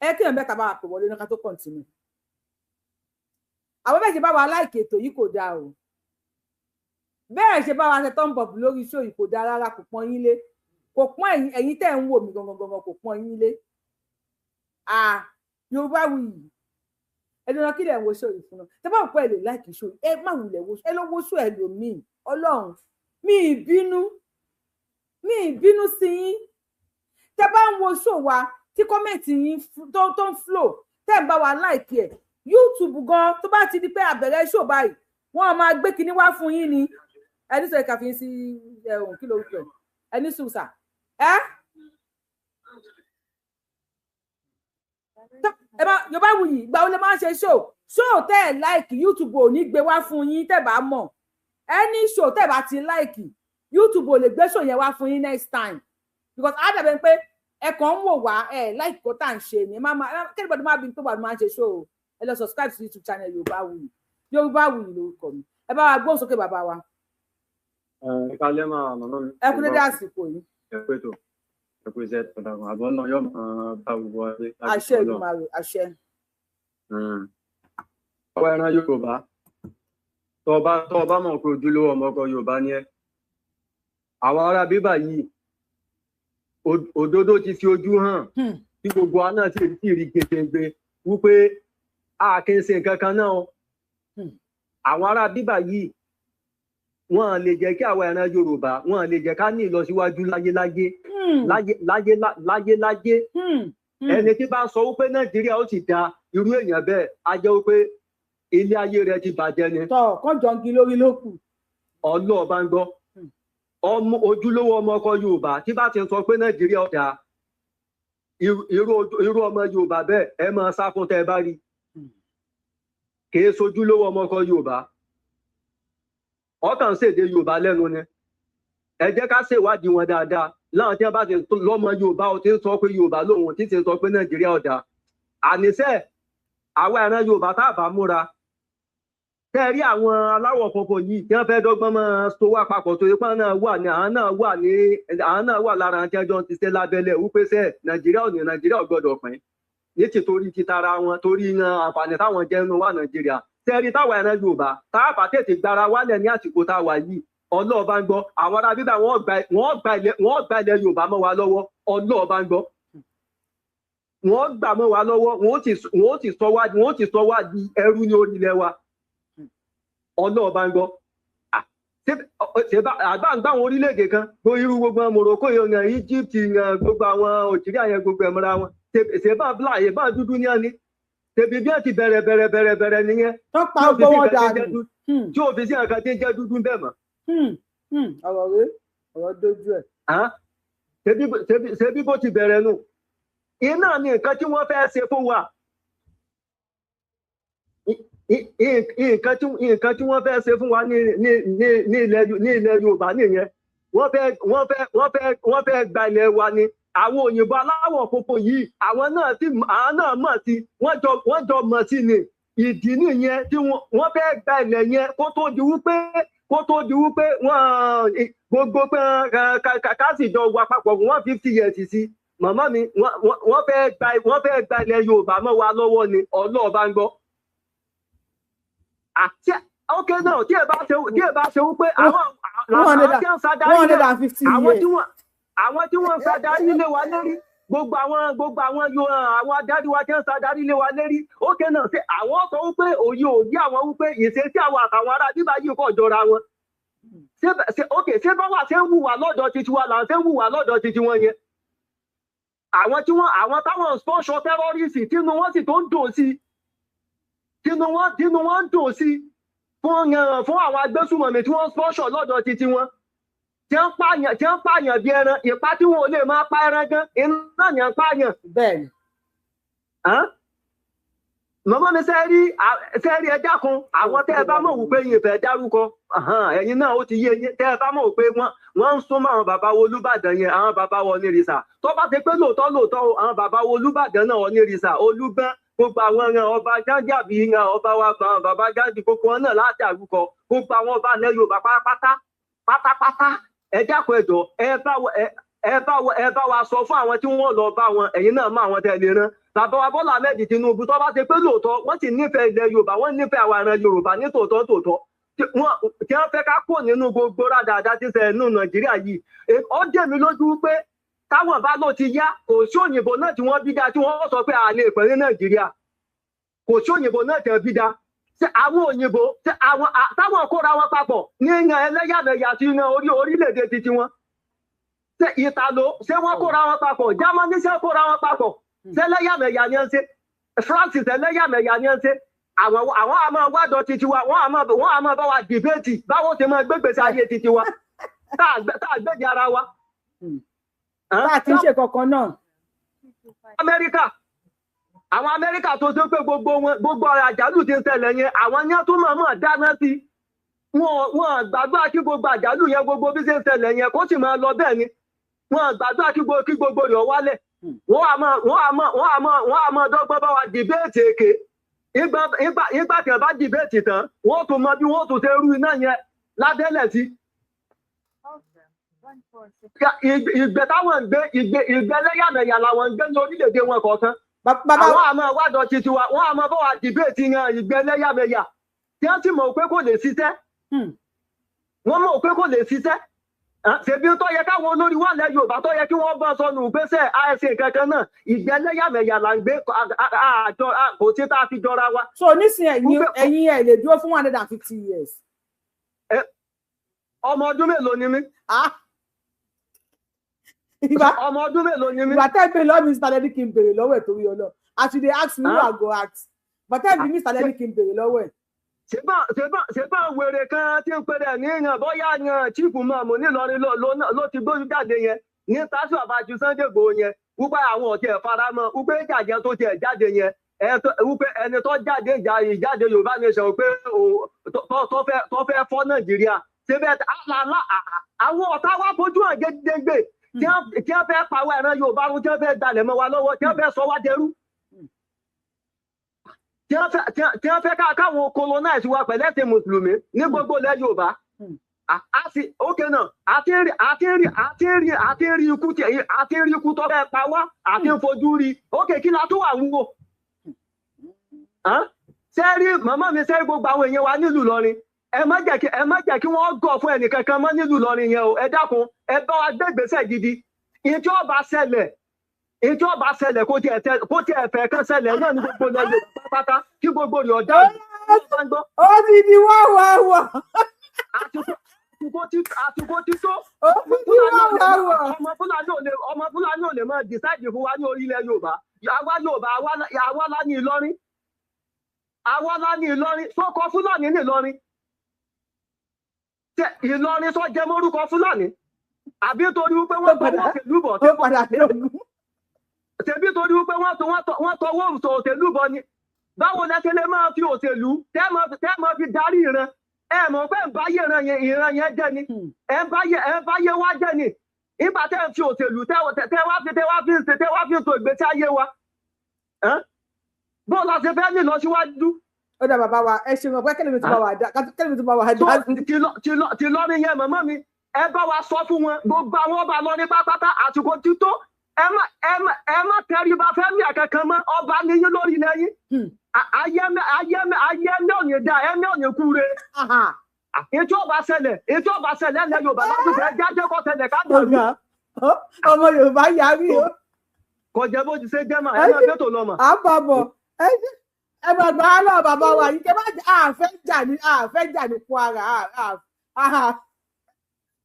ẹ kéèyàn mẹ́ta bá wa pè wọlé ní ká tó continue. Àwọn bẹ́ẹ̀ ṣe bá wa like ètò yìí kò dáa o. Bẹ́ẹ̀ ṣe bá wa ṣe thumb up lórí show yìí kò dáa rárá, kò pọ́n yín lé, kò pọ́n ẹ̀yin tẹ́ ń wò mí gangan gangan, kò pọ́n yín lé. Ah, Yorùbáwùyí, ẹni náà, kí lẹ̀ ń wo show yìí fún náà? Tẹ́ bá wò pé ẹ lè like show yìí, ẹ má wulẹ̀ wo, ẹ lọ wo show ẹlòmíì. Ọlọ́run mi ì bínú, mi ì bínú sí yín. Tẹ́ bá ń wo show wa, tí comment yín tó ń flow, tẹ́ ń bá wa like ẹ̀, YouTube gan, tó bá ti di pé àbẹ̀rẹ̀ show báyìí, wọ́n máa gbé kinní wá fún yín ni. Ẹni sọ ìkàfin sí ẹ̀hún, kí lorúkọ ẹ̀? Ẹni sùn sà ẹ́ ẹ bá Yorùbáwùyí. Ìgbà wo lè máa ń ṣe show? Show tẹ́ ẹ̀ like, YouTube ò ní gbé wá fún yín. Tẹ́ bá mọ̀, any show tẹ́ bá ti like, YouTube ò lè gbé show yẹn wá fún yín next time, because á dàbẹ̀ pé ẹ kàn ń wò wá, ẹ like kó tá à ń ṣe ni. Ẹ má má kí anybody má bí pé wà ló máa ń ṣe show o. Ẹ lọ subscribe sí YouTube channel Yorùbáwùyí. Yorùbáwùyí lórúkọ mi. Ẹ bá wa gbóhùn sókè, bàbá wa. Ẹ kálẹ́ máa, màmá mi. Ẹ kú dédé àsìkò yìí. Ẹ pé tó, ẹ kú iṣẹ́ tọ̀dàgùn àbọ̀ náà yóò máa bá gbogbo wa dé. Àṣẹ Èdùmàrè, àṣẹ. Ọwọ́ ẹran Yorùbá, tó bá mọ̀ pé ojúlówó ọmọ ọkọ Yorùbá ni ẹ́, àwọn ará bíbà yìí, òdodo ti fi ojú hàn tí gbogbo wa náà sì rí gedegbe wípé a kì í ṣe nǹkan kan náà o. Àwọn ará bíbà yìí, wọn lè jẹ́ kí àwọn ẹran Yorùbá, wọn lè jẹ́ ká ní ìlọsíwájú láyéláyé, láyé láyé láyé láyé. Ẹni tí bá ń sọ wípé Nàìjíríà ó sì da, irú èèyàn bẹ́ẹ̀ á jẹ́ wípé ilé ayé rẹ̀ ti bàjẹ́ ni. Tọ kán jọǹgì lórí ló kù. Ọlọ́ọ̀ bá ń gbọ́, ọmọ ojúlówó ọmọ ọkọ Yorùbá tí bá ti ń sọ pé Nàìjíríà ó dáa, irú ọmọ Yorùbá bẹ́ẹ̀, ẹ máa sá fún tẹ́ ẹ bá rí. Kìí sojúlówó ọmọ ọkọ Yorùbá, ọkàn ṣèdè Yorùbá lẹ́nu ni. Ẹ jẹ́ ká ṣèwádìí wọn dáadáa. Láwọn tí wọ́n bá ti lọ́mọ Yorùbá, ó ti ń sọ pé Yorùbá lòun, tí ti ń sọ pé Nàìjíríà ó dáa, àníṣe àwa ẹran Yorùbá tá a bá múra, tẹ́ ẹ rí àwọn aláwọ̀ funfun yìí tí wọ́n fẹ́ dọ́gbọ́n máa so wá papọ̀, tó ipá náà wà ní àwọn náà wà ní àwọn náà wà lára tí wọ́n jọ ń ti ṣe lábẹ́lẹ̀ wípé sẹ́ Nàìjíríà ò ní, Nàìjíríà ò gbọ́dọ̀ pín ní tìtorí titara wọn, torí yan àǹfààní táwọn jẹ́ nínú wa Nàìjíríà. Tẹ́ ẹ rí táwa ẹran Yorùbá tá a bá tètè gbára wálẹ̀ ní àsìkò tá a wà yìí, ọlọ́ọ̀ bá ń gbọ́, àwọn ará bíbá wọ́n gba ilẹ̀ Yorùbá mọ́ wa lọ́wọ́. Ọlọ́ọ̀ bá ń gbọ́, wọ́n gbà mọ́ wa lọ́wọ́, wọ́n ó ti sọ wá di ẹrú ní orílẹ̀ wa. Ọlọ́ọ̀ bá ń gbọ́. Àgbà ń gbà àwọn orílẹ̀-èdè kan gbogbo, irú gbogbo Morocco yẹn, Egypt yẹn, gbogbo àwọn Algeria yẹn, gbogbo ẹ̀mọ́ra wọn, ṣèbá black, ṣèbá dúdú ní ẹni tẹ̀bí bí wọ́n ti bẹ̀rẹ̀ bẹ̀rẹ̀ bẹ̀rẹ̀ bẹ̀rẹ̀ nìyẹn. Tó pa ọgbọ́n wọn dànù. Tí ò fi sí nǹkan tí ń jẹ́ dúdú bẹ́ẹ̀ mọ́. Ọ̀rọ̀ rẹ̀, ọ̀rọ̀ dójú ẹ̀. Ṣebí bó ti bẹ̀rẹ̀ nù, iná ni nǹkan tí wọ́n fẹ́ ṣe fún wa, nǹkan tí wọ́n fẹ́ ṣe fún wa ní ilẹ̀ Yorùbá nìyẹn. Wọ́n fẹ́ gba ilẹ̀ wa ni. Àwọn òyìnbó aláwọ̀ funfun yìí, àwọn náà mọ̀ sí, wọ́n jọ mọ̀ sí ni. Ìdí nìyẹn tí wọ́n fẹ́ gba ilẹ̀ yẹn kó tó di wípé wọ́n gbogbo pé ká sì jọ wà papọ̀ 150 years sí. Màmá mi, wọ́n fẹ́ gba ilẹ̀ Yorùbá mọ́ wa lọ́wọ́ ni. Ọlọ́ọ̀ bá ń gbọ́. Àti ok náà, tí ẹ bá ṣe wípé àwọn tí wọ́n ṣàdarí 150 years. Àwọn tí wọ́n ṣàdarí lé wa lérí, gbogbo àwọn yo àwọn adarí wa tí wọ́n ṣàdarí lé wa lérí, ok náà, ṣe àwọn sọ wípé òye òye àwọn wípé ìṣesí àwọn àtàwọn ará bíbá yìí kò jọra wọn? Ṣé ok, ṣé bá wà ṣe ń hùwà lọ́dọ̀ titi wa là ń ṣe ń hùwà lọ́dọ̀ titi wọn yẹn? Àwọn tí wọ́n, àwọn táwọn sponsor terrorist, tínú wọn sì tó ń dùn sí, tínú wọn ń dùn sí. Fún àwọn agbésùmọ̀mí tí wọ́n sponsor lọ́dọ̀ títí wọn, tí wọ́n pààyàn bí ẹran, ìpá tí wọn ò lè máa pa ẹran gan, iná ni wọ́n pààyàn. Bẹ́ẹ̀ni. Màmá mi sẹ́rí ẹ dákun, àwọn tẹ́ ẹ bá mọ̀ wípé yín fẹ́ dárúkọ, ẹ̀yin náà ó ti yé yín, tẹ́ ẹ bá mọ̀ wípé wọ́n ń súnmọ́ àwọn bàbá wo Olúbàdàn yẹn, àwọn bàbá wo Onírìṣà. Tó bá ti pé lóòótọ́ lóòótọ́ o, àwọn bàbá wo Olúbàdàn náà Onírìṣà, Olúgbọ́n, gbogbo àwọn ẹran ọba Gándí àbí ìran ọba wa àwọn bàbá Gándí, gbogbo wọn náà láti àrúkọ, gbogbo àwọn ọba ilẹ̀ Yorùbá pátápátá pátápátá. Ẹ dákun ẹ jọ̀ọ́, ẹ bá wa sọ fún àwọn tí wọ́n lọ bá wọn, ẹ̀yin náà mọ àwọn tẹ́ lè rán. Bàbá wa Bọ́lá Ahmed Tinubu, tó bá ti pé lóòótọ́ wọ́n sì nífẹ̀ẹ́ ilẹ̀ Yorùbá, wọ́n nífẹ̀ẹ́ àwọn ará Yorùbá ní tòótọ́ tòótọ́, tí wọ́n fẹ́ ká kó nínú gbogbo rádaràda tí ṣẹlẹ̀ nínú Nàìjíríà yìí. Ó dé mi lójú pé táwọn bá ló ti yá, kò sí òyìnbó náà tí wọ́n bí dá tí wọ́n sọ pé a lè pẹ̀ ní Nàìjíríà. Kò sí òyìnbó náà tí wọ́n bí dá. Ṣé àwọn òyìnbó táwọn kóra wọn papọ̀ ní ìran ẹlẹ́yàmẹ̀yà àti ìran orílẹ̀-èdè titi wọn? Ṣé Ìtàló ṣé wọ́n kóra wọn papọ̀? Jámánì ṣé kóra wọn papọ̀? Tẹ́lẹ̀yàmẹ̀yà ni ẹ ń ṣe, France tẹ́lẹ̀yàmẹ̀yà ni ẹ ń ṣe. Àwọn àmọ́ wádọ̀ titi wa, wọ́n àmọ́ bá wa dìbéètì báwo ṣe máa gbégbèsè ayé titi wa, tá a gbèdé ara wa. Tá a ti ń ṣe kankan náà. Amẹ́ríkà, àwọn Amẹ́ríkà tó ṣe pé gbogbo wọn, gbogbo ọ̀rọ̀ àjálù ti ń ṣẹlẹ̀ yẹn, àwọn yẹn tó mọ̀ọ́mọ̀ dáná sí. Wọ́n gbàdúrà kí gbogbo àjálù yẹn, gbogbo bí ṣe ń ṣẹlẹ̀ yẹn, kó sì máa lọ bẹ́ẹ̀ ni. Wọ́n gbàdúrà kí gbogbo rẹ̀ wálẹ̀. Wọ́n á máa dọ́gbọ́n bá wa dìbéètì èké. Ìgbà tí wọ́n bá dìbéètì tán, wọ́n tún mọ bí wọ́n tún ṣe rú iná yẹn lábẹ́lẹ̀ sí. Ìgbẹ́ táwọn ń gbé, ìgbẹ́ ẹlẹ́yàmẹ̀yà làwọn ń gbé ní orílẹ̀-èdè wọn kọ̀ọ̀kan. Àwọn àmọ́ wádọ̀ titi wa, wọ́n àmọ́ bá wa dìbéètì yan ìgbẹ́ ẹlẹ́yàmẹ̀yà. Tí wọ́n sì mọ̀ pé kò lè ṣiṣẹ́. Wọ́n mọ̀ pé kò lè ṣiṣẹ́. Ṣèbí tó yẹ káwọn olórí wà lẹ Yorùbá tó yẹ kí wọ́n bá sọnù gbèsè àìsè kankan náà, ìgbẹ́ ẹlẹ́yàmẹ̀yà là ń gbé, àjọ kò sí tá a fi jọra wa. So nísìnyí ẹ̀yin ẹ̀ lè dúró fún 150 years. Ọmọ ọdún mélòó ni mí? Ọmọ ọdún mélòó ni mí? Ìgbà tẹ́ pé lọ́ọ́ mi Mr. Lẹ́ni kí n béèrè lọ́wọ́ ẹ̀ torí ọlọ́. As you dey ask me, who I go ask. Ìgbà tẹ́ bí Mr. Lẹ́ni kí n béèrè lọ́wọ́ ẹ̀. Ṣèbá wèrè kan tí ń pèrè ní ìyàn bóyá yan chief mọ̀mù nílọrin ló ti gbójú jáde yẹn ní tásù àbájú Sunday Igboho yẹn, wípé àwọn ọ̀tí ẹ̀ faramọ́, wípé jàjẹ́ tó tiẹ̀ jáde yẹn, wípé ẹni tó jáde ìjáde Yorùbá nation wípé tó fẹ́ fọ́ Nàìjíríà. Ṣébẹ̀ àwọn ọ̀tá wa fojú hàn gédégbé tí wọ́n fẹ́ pawọ́ ẹran Yorùbá run, tí wọ́n fẹ́ gbalẹ̀ mọ́ wa lọ́wọ́, tí wọ́n fẹ́ sọ wá dẹrú, tí wọ́n fẹ́ káwọn colonize wa pẹ̀lú ẹ̀sìn mùsùlùmí ní gbogbo ilẹ̀ Yorùbá. Ókè náà, àti rí ikú tó fẹ́ pa wá, àti ń fojú rí. Ókè, kí la tó wà wúwo? Sẹ́rí màmá mi, sẹ́rí gbogbo àwọn èèyàn wa nílùú Ìlọrin, ẹ má jẹ́ kí wọ́n gọ̀ fún ẹnìkankan mọ́ nílùú Ìlọrin yẹn o. Ẹ dákun, ẹ bá wa gbé ìgbésẹ̀ gidi. Ìjọ bá ṣẹlẹ̀ kó tiẹ̀ fẹ́ kán ṣẹlẹ̀ náà ní gbogbo ilẹ̀ Yorùbá pátá, kí gbogbo rẹ̀ ọ̀dà. Ó ti di wáwáwá. Àsìkò ti tó. Ọmọ Fúlàní ò lè máa dìsáìdì fún wa ní orílẹ̀ Yorùbá. Àwa Yorùbá, àwa la ní Ìlọrin. Àwa la ní Ìlọrin. Sókọ Fúlàní ní Ìlọrin. Ìlọrin sọ jẹ mórúkọ Fúlàní. Àbí torí wípé wọ́n tọwọ́ òṣèlú bọ̀. Ṣebí torí wípé wọ́n tọwọ́ òṣèlú bọ̀ ni. Báwo lẹ ṣe lè máa fi òṣèlú tẹ́ máa fi darí ìran? Ẹ mọ̀ pé ń báyé ìran yẹn jẹ́ ni. Ẹ ń báyé wá jẹ́ ni. Nígbà tẹ́ ń fi òṣèlú tẹ́ wá fi tó ìgbésí ayé wa. Bó la ṣe fẹ́ ní ìlọsíwájú? Ó dà bàbá wa, ẹ ṣeun ọpẹ́. Kẹ́lẹ́mi tó bá wà dá. Ti lọ́rin yẹn màmá mi, ẹ bá wa sọ fún wọn, gbogbo àwọn ọba lọ ní pátápátá, àsìkò tító. Ẹ má tẹríba fẹ́mi àkankan mọ́, ọba níyín lórí ilẹ̀ yín. Ayé ẹ̀mí ò ní dá, ẹ̀mí ò ní kúre. Ètò ọba ṣẹlẹ̀ ilẹ̀ Yorùbá lásìkò ẹ jáde kó ṣẹlẹ̀ ká dàrú. Ọmọ Yorùbá yarí o. Kò jẹ́ bó ti ṣe jẹ́ mà, ẹ máa fẹ́ tó lọ mà. À ń bọ̀ bọ̀, ẹ bá gbà á lọ bàbá wa yìí, kẹ má àfẹ́ jà ní Kwara.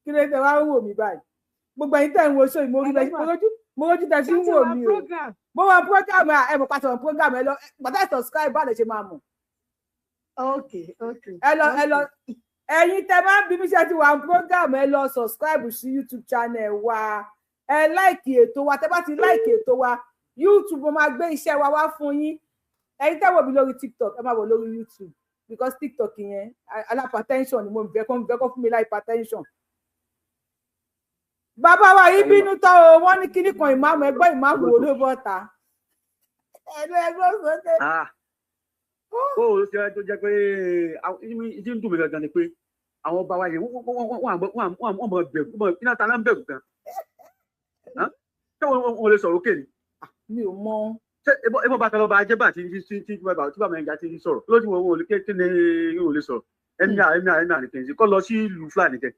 Kí ló dé wá ń wò mí báyìí? Gbogbo ẹ̀yin tẹ́ ń wo ṣó yìí, mo rójú tẹ́ sí ń wò mí o. Mo wọ program ẹ, mo pàṣẹ wọn program ẹ lọ, bàtà subscribe bá lè ṣe máa mọ̀. Okay, okay. Ẹ lọ, ẹ lọ. Ẹ̀yin tẹ́ máa ń bí mi ṣe ti wà ní program, ẹ lọ subscribe sí YouTube channel wa, ẹ like ètò wa. Tẹ́ bá ti like ètò wa, YouTube máa gbé iṣẹ́ wa wá fún yín. Ẹ̀yin tẹ́ wò mí lórí TikTok, ẹ máa wò lórí YouTube, because TikTok yẹn aláhypertension ni. Mo fẹ́ kó fún mi láhypertension. Bàbá wa yìí bínú tán o. Wọ́n ní kíní kan ìmáàmù, ẹgbẹ́ ìmáàmù wo ló bọ́ ta ẹnu ẹgbẹ́ sókè. Ó ṣe tó jẹ́ pé ìdí ń dùn mí gangan ni pé àwọn ọba wa yẹn, wọ́n mọ̀ bẹ̀rù iná ta náà ń bẹ̀rù gan. Ṣé wọ́n lè sọ̀rọ̀ òkè ni? Mi ò mọ. Ṣé ebó bá tọrọ bá jẹ́ bá tí bàbá yẹn ga ti ń sọ̀rọ̀ lójú wọn, wọn ò lè kí ni wọn ò lè sọ̀rọ̀. Ẹ̀mí àníkẹ́yìn kọ́ lọ sí ìlú Fúlàní kẹ́.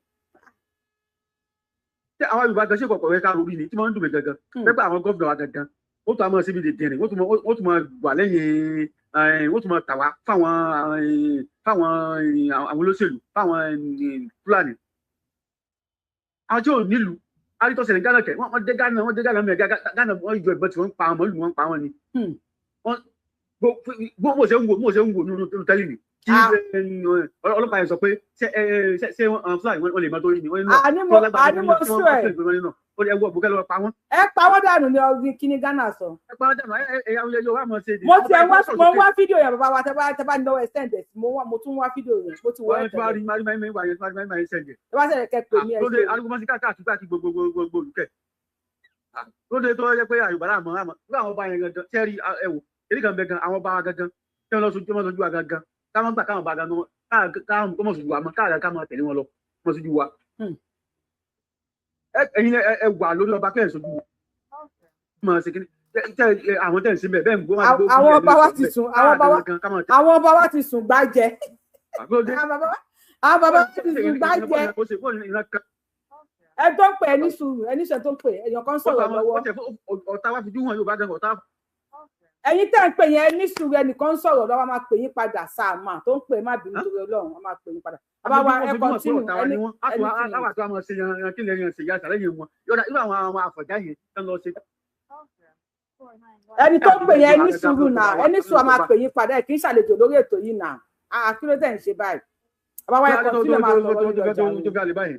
Ṣé àwọn Yorùbá gan ṣe kọ̀kọ̀ rẹ ká lórí ni tí wọ́n ń dùn mí gangan pẹ́pẹ́ àwọn gómìnà wa gangan, ó tún àmọ́ síbi dèdè rìn, wọ́n tún máa wà lẹ́yìn, wọ́n tún máa tà wá fáwọn àwọn olóṣèlú, fáwọn Fúlàní, àwọn tí ò nílùú. Arítọ́sẹ̀ ní Ghana kẹ̀, wọ́n dé Ghana, wọ́n dé Ghana mẹ́ Ghana, wọ́n yọ ìbọn tí wọ́n ń pa àwọn màálù, wọ́n ń pa wọ́n ni. Bó ṣe ń wò nínú tẹ́lẹ̀ ni tí ọlọ́pàá yẹn sọ pé ṣé Fúlàní wọ́n lè máa tó rí ni wọ́n nínú Àní mo sọ ẹ. Ó ní ẹwọ́ bùkẹ́ lọ́wọ́ pa wọ́n. Ẹ pa wọ́n dànù ní ọdún kíní Ghana sọ. Ẹ pa wọ́n dànù, ẹ ẹ yóò wá mọ̀ ṣe. Mo ti ẹ wá, mo wá fídíò yẹn, bàbá wa, tẹ bá ní lọ́wọ́, ẹ send ẹ̀. Mo wá, mo tún wá fídíò yẹn, mo ti wọ ẹ tẹ̀lé. Wọ́n ti máa rí wá yẹn, máa rí send ẹ̀. Ẹ bá sẹ̀rẹ̀ kẹ́ pè mí, ẹ ṣe. Lóde arúgbó mọ́sí káàkiri káàkiri gbogbo gbogbo olùkẹ́. Lóde tó yẹ pé Yorùbá láàmú àmọ́ nígbà àwọn ọba yẹn gangan sẹ́rí, ẹ wò èyí kan bẹ gan, àwọn ọba gangan tí wọ́n lọ sojú, wọ́n sojú wa gangan, káwọn gbà káwọn ọba gangan káwọn kọ́ mọ̀ sojú wa mọ́, káwọn ká máa tẹ̀lé wọn lọ mọ̀ sojú wa. Ẹ̀yin ẹ wà lórí ọba kẹ́ ẹ̀ sojú mọ̀ ṣe kíní àwọn tẹ̀ ń síbẹ̀ bẹ́ẹ̀ ń gbọ́. Àwọn ọba wa ti sùn, àwọn ọba wa ti sùn gbájẹ, àwọn bàbá wa ti sùn gbájẹ. Ẹ tó ń pè ẹ ní sùúrù, ẹ ní sùúrù, tó ń pè, èèyàn kan sọ̀rọ̀ lọ́wọ́. Ọ̀tá wa fi dúhàn Yorùbá gan ọ̀tá. Ẹ̀yin tẹ́ ń pè yẹn, ní sùúrù, ẹnìkan sọ̀rọ̀ lọ́wọ́, máa pè yín padà. Sáàmà tó ń pè, má bínú torí Ọlọ́run, wọ́n máa pè yín padà. Bàbá wa, ẹ continue. Ẹni ẹni tí wọ́n máa ṣe yan kí lè yan ṣe yàtọ̀ lẹ́yìn wọn yọ̀dà irú àwọn àfọ̀já yẹn tán lọ ṣe. Ẹni tó ń pè yẹn, ní sùúrù náà, ẹni sùúrù, máa pè yín padà. Ẹ kì í ṣàlejò lórí ètò yìí náà. Kí ló tẹ̀ ń ṣe báyìí? Bàbá wa, ẹ continue, máa sọ̀rọ̀ lórí ọjà yìí.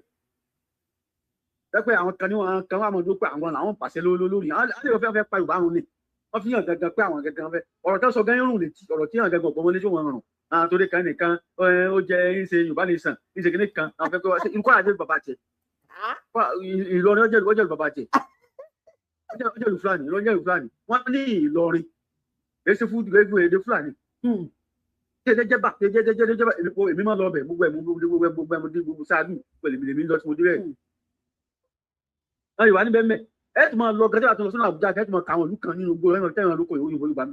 Pẹ́pẹ́ àwọn kan ní wọn kan wà mọ̀ pé àwọn làwọn pàṣẹ lórí àwọn àlè fẹ́ fẹ́ pa Yorùbá run ni. Wọ́n fi hàn gangan pé àwọn gangan fẹ́ ọ̀rọ̀ tó sọ gan rùn létí, ọ̀rọ̀ tí hàn gangan ọ̀pọ̀ létí wọn rùn. Àwọn torí kan nìkan ó jẹ́ ń ṣe Yorùbá nation, ń ṣe kíní kan, àwọn fẹ́ pé wọ́n ṣe nǹkan àjẹ́ bàbá tiẹ̀ Ìlọrin, ọjọ́ ìlú bàbá tiẹ̀, ọjọ́ ìlú Fúlàní, ọjọ́ ìlú Fúlàní. Wọ́n ní Ìlọrin èsì fún èdè Fúlàní jẹjẹjẹba jẹjẹjẹjẹba. Èmi máa lọ ọbẹ gbogbo ẹ, gbogbo ẹ, gbogbo ẹ, gbogbo sáájú pẹ̀lú èmi lọ tí mo dé bẹ́ẹ̀ náà. Yorùbá níbẹ̀ mẹ́ ẹ tún máa lọ gẹ́gẹ́ àti lọ sọ́nà Àbújá, kẹ́ ẹ tún máa kà àwọn ìlú kan nínú gbogbo ẹ̀rọ tẹ́wọ̀n lóko Yorùbá nígbà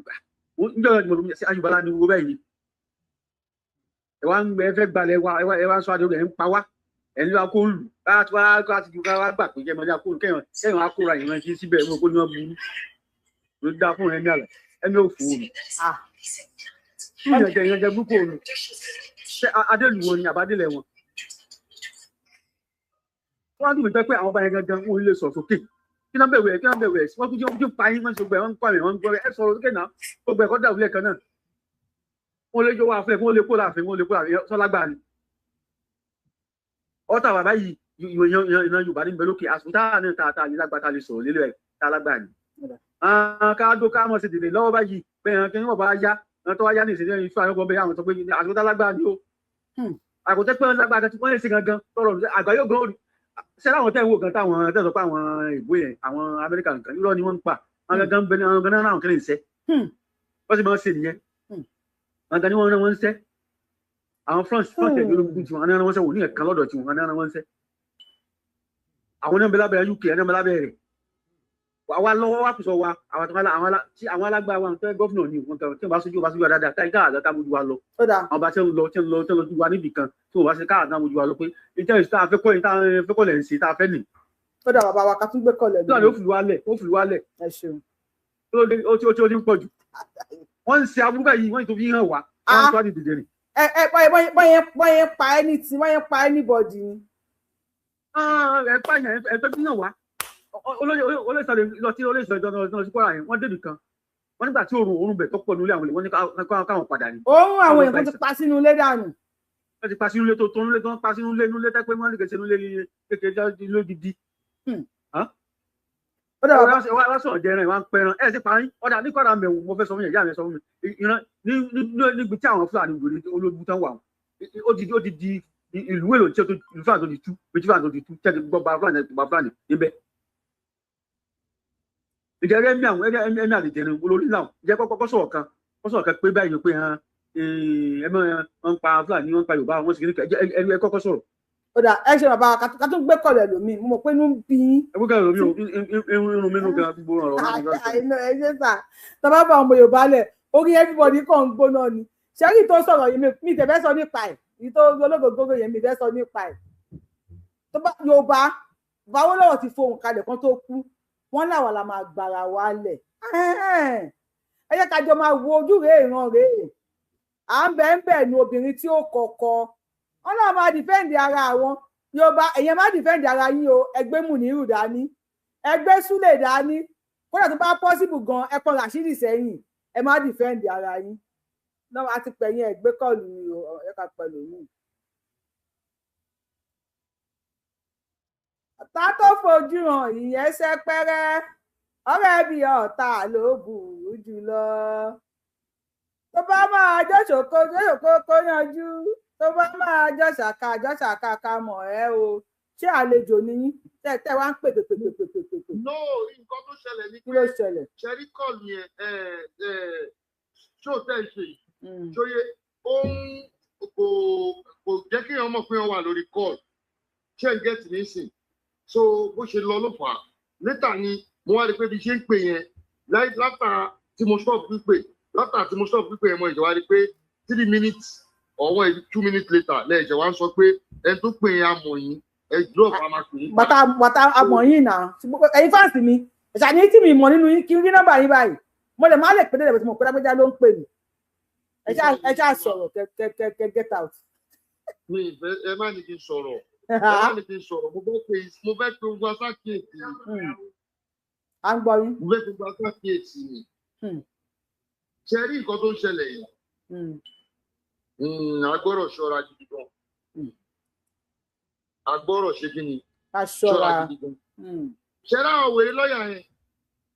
níjọ́ ìjọba ìjọba sí Yorùbá lá ní gbogbo bẹ́ẹ̀ yìí. Ẹ wá ń ẹ fẹ́ gbalẹ̀ wa, ẹ wá ń sọ adé ẹ ń pa wá, ẹ ń lọ akó lù láti wá láti ju wá gbà pé jẹ́mọ́lé akó lù kẹ́yàn kẹ́yàn akóra ìran sí síbẹ̀ ẹ̀ kó ní wọ́n burú ló dá fún ẹ̀mí àlẹ́ ẹ̀mí ò fò mí. Ìyànjẹ burúkú òru ṣé adélu wọn ni àbádélẹ̀ wọn. Wọ́n á dùn mí pé àwọn ọba yẹn gangan wọn ò lè sọ̀ sókè. Kí náà bẹ̀rù ẹ̀? Kí náà bẹ̀rù ẹ̀? Wọ́n tún jẹ́ wọ́n pa yín, wọ́n ti gbẹ̀, wọ́n ń pa mi, wọ́n ń gbọ́ ẹ sọ̀rọ̀ sókè náà. Gbogbo ẹ̀kọ́ dàrú lẹ́ẹ̀kan náà. Wọ́n lè jọ wá fẹ́, wọ́n lè kó láàfin, wọ́n lè kó láàfin sọ́lágbà ni. Ọ̀tá bàbá yìí, ìran Yorùbá ní bẹ lókè àsùn táà ní ta lè lágbá, ta lè sọ̀rọ̀ lélẹ̀ ẹ̀ tá lágbà ni. Ká dó ká mọ̀ sí dèdè lọ́wọ́ báyìí bẹ́ẹ̀ kí wọ́n bá yá tó wá yá ní ìṣẹ̀lẹ̀ ìfẹ́ àwọn ọgbọ́n bẹ́ẹ̀ àwọn tó pé àsùn tá lágbà ni ó. Àkótẹ́ pé wọ́n lágbà tí wọ́n lè ṣe gangan tọrọ àgbà yóò gan ṣé láwọn tẹ́ ń wò gan táwọn tẹ́ sọ pé àwọn ìbò yẹn, àwọn Amẹ́ríkà nǹkan irọ́ ni wọ́n ń pa àwọn gangan bẹ, àwọn gangan náà kí lè ṣe wọ́n sì máa ń ṣe nìyẹn. Àwọn gangan ni wọ́n rán wọn ń ṣẹ́ àwọn France ẹ̀gbẹ́ ológun tiwọn, àwọn náà wọ́n ṣẹ́ wò ní ẹ̀kan lọ́dọ̀ tiwọn, àwọn náà wọ́n ń ṣẹ́ àwọn náà ń bẹ lábẹ́ UK, àwọn náà ń bẹ lábẹ́ rẹ̀ àwa lọ́wọ́ wa kùsọ̀ wa àwọn alágbára wa tó governor ni wọn tí wọn bá sojú wa sojú wa dáadáa táyì káàdá tá mójú wa lọ. Àwọn bá tẹ́ ń lọ tẹ́ ń lọ tẹ́ ń lọ ju wa níbì kan tí wọn bá ṣe káàdá mójú wa lọ pé ìjẹ́ ìṣe tá a fẹ́ kọ́ yìí, tá a fẹ́ kọ́ lẹ̀ ń ṣe tá a fẹ́ nì. Ó dà, bàbá wa, ká tún gbé kọlẹ̀. Lórí. Ó fi wálẹ̀, ó fi wálẹ̀. Ẹ ṣeun. Ó ti ń pọ̀ jù. Wọ́n ń ṣe aburú báyìí, wọ́n ti fi hàn wá, wọ́n tó wá di dìde rìn. Ẹ ẹ bọ́yẹn pa anything, bọ́yẹn pa anybody ni. Ẹ pààyàn, ẹ tó fi hàn wá. Olóyè sọ̀rọ̀ lọ sí olóyè sọ̀rọ̀ lọ sí Kwara yẹn, wọ́n débì kan. Wọ́n nígbà tí òórùn bẹ̀ tó pọ̀ nílé àwọn olè, wọ́n ní káwọn padà ní. Òórùn àwọn èèyàn tó ti pa sínú ilé dànù. Wọ́n ti pa sínú ilé tó tó nílé tó ń pa sínú ilé nílé tẹ́ pé wọ́n lè kẹsẹ̀ nílé kékeré ilé gidi. Wá sọ̀rọ̀ jẹ ẹran, ìwà ń pẹran ẹ̀ sí parí ọ̀dà ní kọ́ra mẹ̀wò. Mo fẹ́ sọ fún yẹn, ìyá mi sọ fún mi ìran níbi tí àwọn Fúlàní wèrè ológun tán wà, ó ti di ìlú èlò tí ìlú Fúlàní tó ti tú, méjì Fúlàní tó ti tú tẹ́lẹ̀ gbọ́ bá Fúlàní bá Fúlàní níbẹ̀. Ìjẹ́ ẹ̀mí àwọn ẹ̀mí àlejẹ̀rin olórí náà jẹ́ kọ́kọ́ sọ̀rọ̀ kan, kọ́ sọ̀rọ̀ kan pé báyìí pé hàn ẹ̀mí wọn ń pa Fúlàní, wọn ń pa Yorùbá, wọn sì kí ẹ kọ́kọ́ sọ̀rọ̀. Ó dà, ẹ ṣe bàbá ká tún gbé kọ̀lẹ̀ lómi, mo mọ̀ pé inú ń bí yín. Ẹ gbé kọ̀lẹ̀ lómi o, irun mi nù gan gbogbo ọ̀rọ̀ mi. Àìná ẹ ṣe sà, tọ́ba bá ọmọ Yorùbá lẹ̀, orí everybody kàn ń gbóná ni. Ṣẹ́rí tó sọ̀rọ̀ yìí, mi tẹ̀ fẹ́ sọ nípa ẹ̀, èyí tó ológógógó yẹn mi fẹ́ sọ nípa ẹ̀. Tó bá Yorùbá báwo lọ́wọ́ ti fohùn kalẹ̀ kan tó kú, wọ́n láwa la máa gbàrà wa lẹ̀. Ẹ jẹ́ ká jọ máa wo ojú rèé ìran rèé. À ń bẹ̀ ń bẹ̀ nu obìnrin tí ó kọ̀kọ́ wọn náà máa defend ara àwọn Yorùbá. Èèyàn máa defend ara yín o. Ẹgbẹ́ Mùnírù dání, ẹgbẹ́ Súlè dání, kódà tó bá possible gan ẹ pọn Rashidi sẹ́yìn, ẹ má defend ara yín náà. A ti pẹ̀yìn ẹgbẹ́ kọlù o, ẹ ká pẹ̀lú yín. Ọ̀tá tó fojú hàn ìyẹn ṣẹpẹrẹ, ọ̀rẹ́ bí ọ̀tá ló burú jùlọ. Tó bá máa jọ́sòkó jọ́sòkó kó yanjú, tó bá máa jọ́sàkà jọ́sàkà ká mọ̀ ẹ́ o. Ṣé àlejò ni yín tẹ́ tẹ́ wá ń pè pè pè pè pè pè pè? No, nǹkan tó ṣẹlẹ̀ ni Kí ló ṣẹlẹ̀? Ṣẹ́rí call yẹn, ṣó tẹ́ ẹ ṣe yìí, ṣóyè ó ń kò jẹ́ kí èèyàn mọ̀ pé wọ́n wà lórí call. Ṣé ń get nísìn? So bó ṣe lọ ló fà á. Later ni mo wá rí i pé bí ṣe ń pè yẹn látà tí mo stop pípè, látà tí mo stop pípè yẹn, mo ìjọba rí i pé 3 minutes or 2 minutes later lẹ́ẹ̀jẹ̀ wá ń sọ pé ẹni tó pè yẹn amọ̀ yín, ẹ drop, a máa pè yín. Bàtà bàtà amọ̀ yín náà, ẹ̀yin fans mi, ẹ̀ṣà ní tí mi mọ̀ nínú yín kí n rí nọ́mbà yín báyìí, mo lè má lè pè délẹ̀ tí mo pè lágbèjà ló ń pè mí. Ẹ ṣáà sọ̀rọ̀ kẹ get out. Mi ìfẹ́, ẹ má ní kí n sọ̀rọ̀, ẹ má ní kí n sọ̀rọ̀. Mo fẹ́ pe gbogbo asákìyèsí. À ń gbọ́ yín. Mo fẹ́ pe gbogbo asákìyèsí ni. Ṣe rí nǹkan tó ń ṣẹlẹ̀ yìí, a gbọ́dọ̀ ṣọ́ra gidi gan. A gbọ́dọ̀ ṣe kí ni? A ṣọ́ra gidi gan. Ṣe rí àwọn wèrè lọ́ọ̀yà yẹn,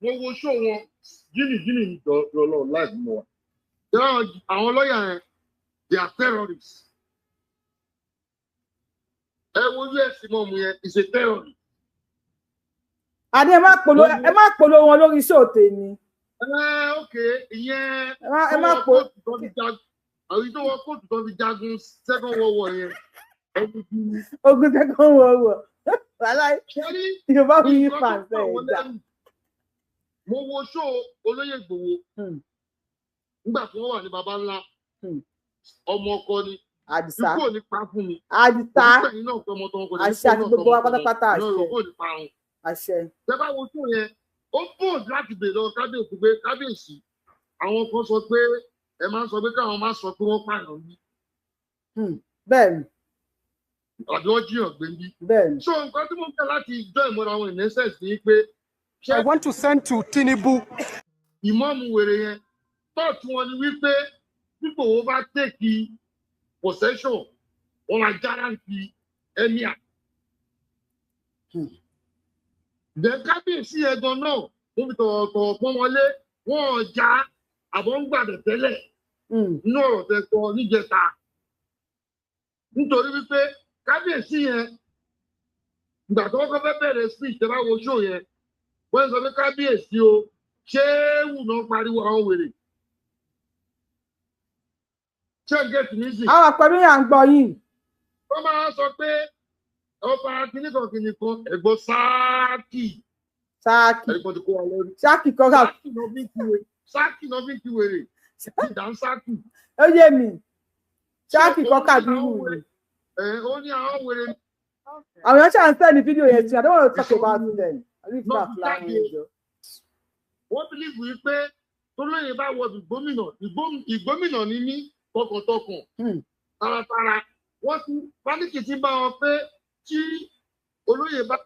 mo wo ṣó wọn gíní gíní lọ́lọ́ láì mọ̀ wá. Ṣe rí àwọn lọ́ọ̀yà yẹn, they are terrorists. Ẹ wo us mọ̀mù yẹn, is a terrorist. Àní ẹ má polo wọn lórí show tèmi. Ẹ ok, ìyẹn Ẹ má po. Àwọn tó wọ kóòtù tó fi jagun Second World War yẹn. Ogun Second World War, wàhálà Yorùbá fi yí fàǹsẹ̀ ẹ̀dá. Mo wo show olóyè Ìgbòho nígbà tí wọ́n wà ní baba ńlá ọmọ ọkọ ni. Àdìsá. Ikú ò ní pa fún mi. Àdìsá. Òní náà tọmọtọmọ kò ní Àṣẹ àti gbogbo wa pátápátá, àṣẹ. Náà kò ní parun. Àṣẹ. Tẹ bá wo show yẹn, ó bold láti bèèrè lọ kábíyèsí pé, kábíyèsí, àwọn kan sọ pé ẹ máa ń sọ pé káwọn máa sọ pé wọ́n pààyàn bí. Bẹ́ẹ̀ni. Àbí wọ́n jíyàn gbé bí. Bẹ́ẹ̀ni. So nǹkan tí mo fẹ́ láti jọ ìmọ̀ra àwọn in essence ni pé. I want to send to Tinubu. Ìmọ̀ọ́mù wèrè yẹn, thought wọn ni wípé dípò wọn bá take possession, wọn máa guarantee emir. Then kábíyèsí yẹn gan náà, wọ́n fi tọ̀wọ̀tọ̀wọ̀ pọ́n wọlé, wọ́n já àbọ̀ ń gbàdẹ̀ tẹ́lẹ̀ nínú ọ̀rọ̀ tẹ sọ níjẹta, nítorí wípé kábíyèsí yẹn, ìgbà tó kọ́kọ́ fẹ́ bẹ̀rẹ̀ speech, tẹ́ bá wo show yẹn, wọ́n sọ pé kábíyèsí o, ṣé wù náà pariwo àwọn wèrè, ṣé ń get me sí. Àwọn àpẹẹrẹ yà ń gbọ́ yín. Wọ́n máa sọ pé ọba kìnnìkan kìnnìkan, ẹ̀gbọ́n sáàkì. Sáàkì. Ẹ̀gbọ́n ti kó wa lẹ́rú. Sáàkì kọ́ra. Sáàkì náà fi ń kí wèrè, sáàkì náà fi ń kí wèrè, ìdá ń sáàkì. Ó yé mi, sáàkì kọ́ Kàbírù ni. Ẹ ó ní àwọn wèrè. Àwọn èèyàn ṣáà ń send fídíò yẹn sí. I don't want to talk about them. I leave that flying ẹjọ́. Wọ́n believe wípé tólóyè bá wọ ìgbómìnà, ìgbómìnà ní mí tọkàntọkàn, taratara. Wọ́n ti panic ti bá wọn pé tí olóyè bá.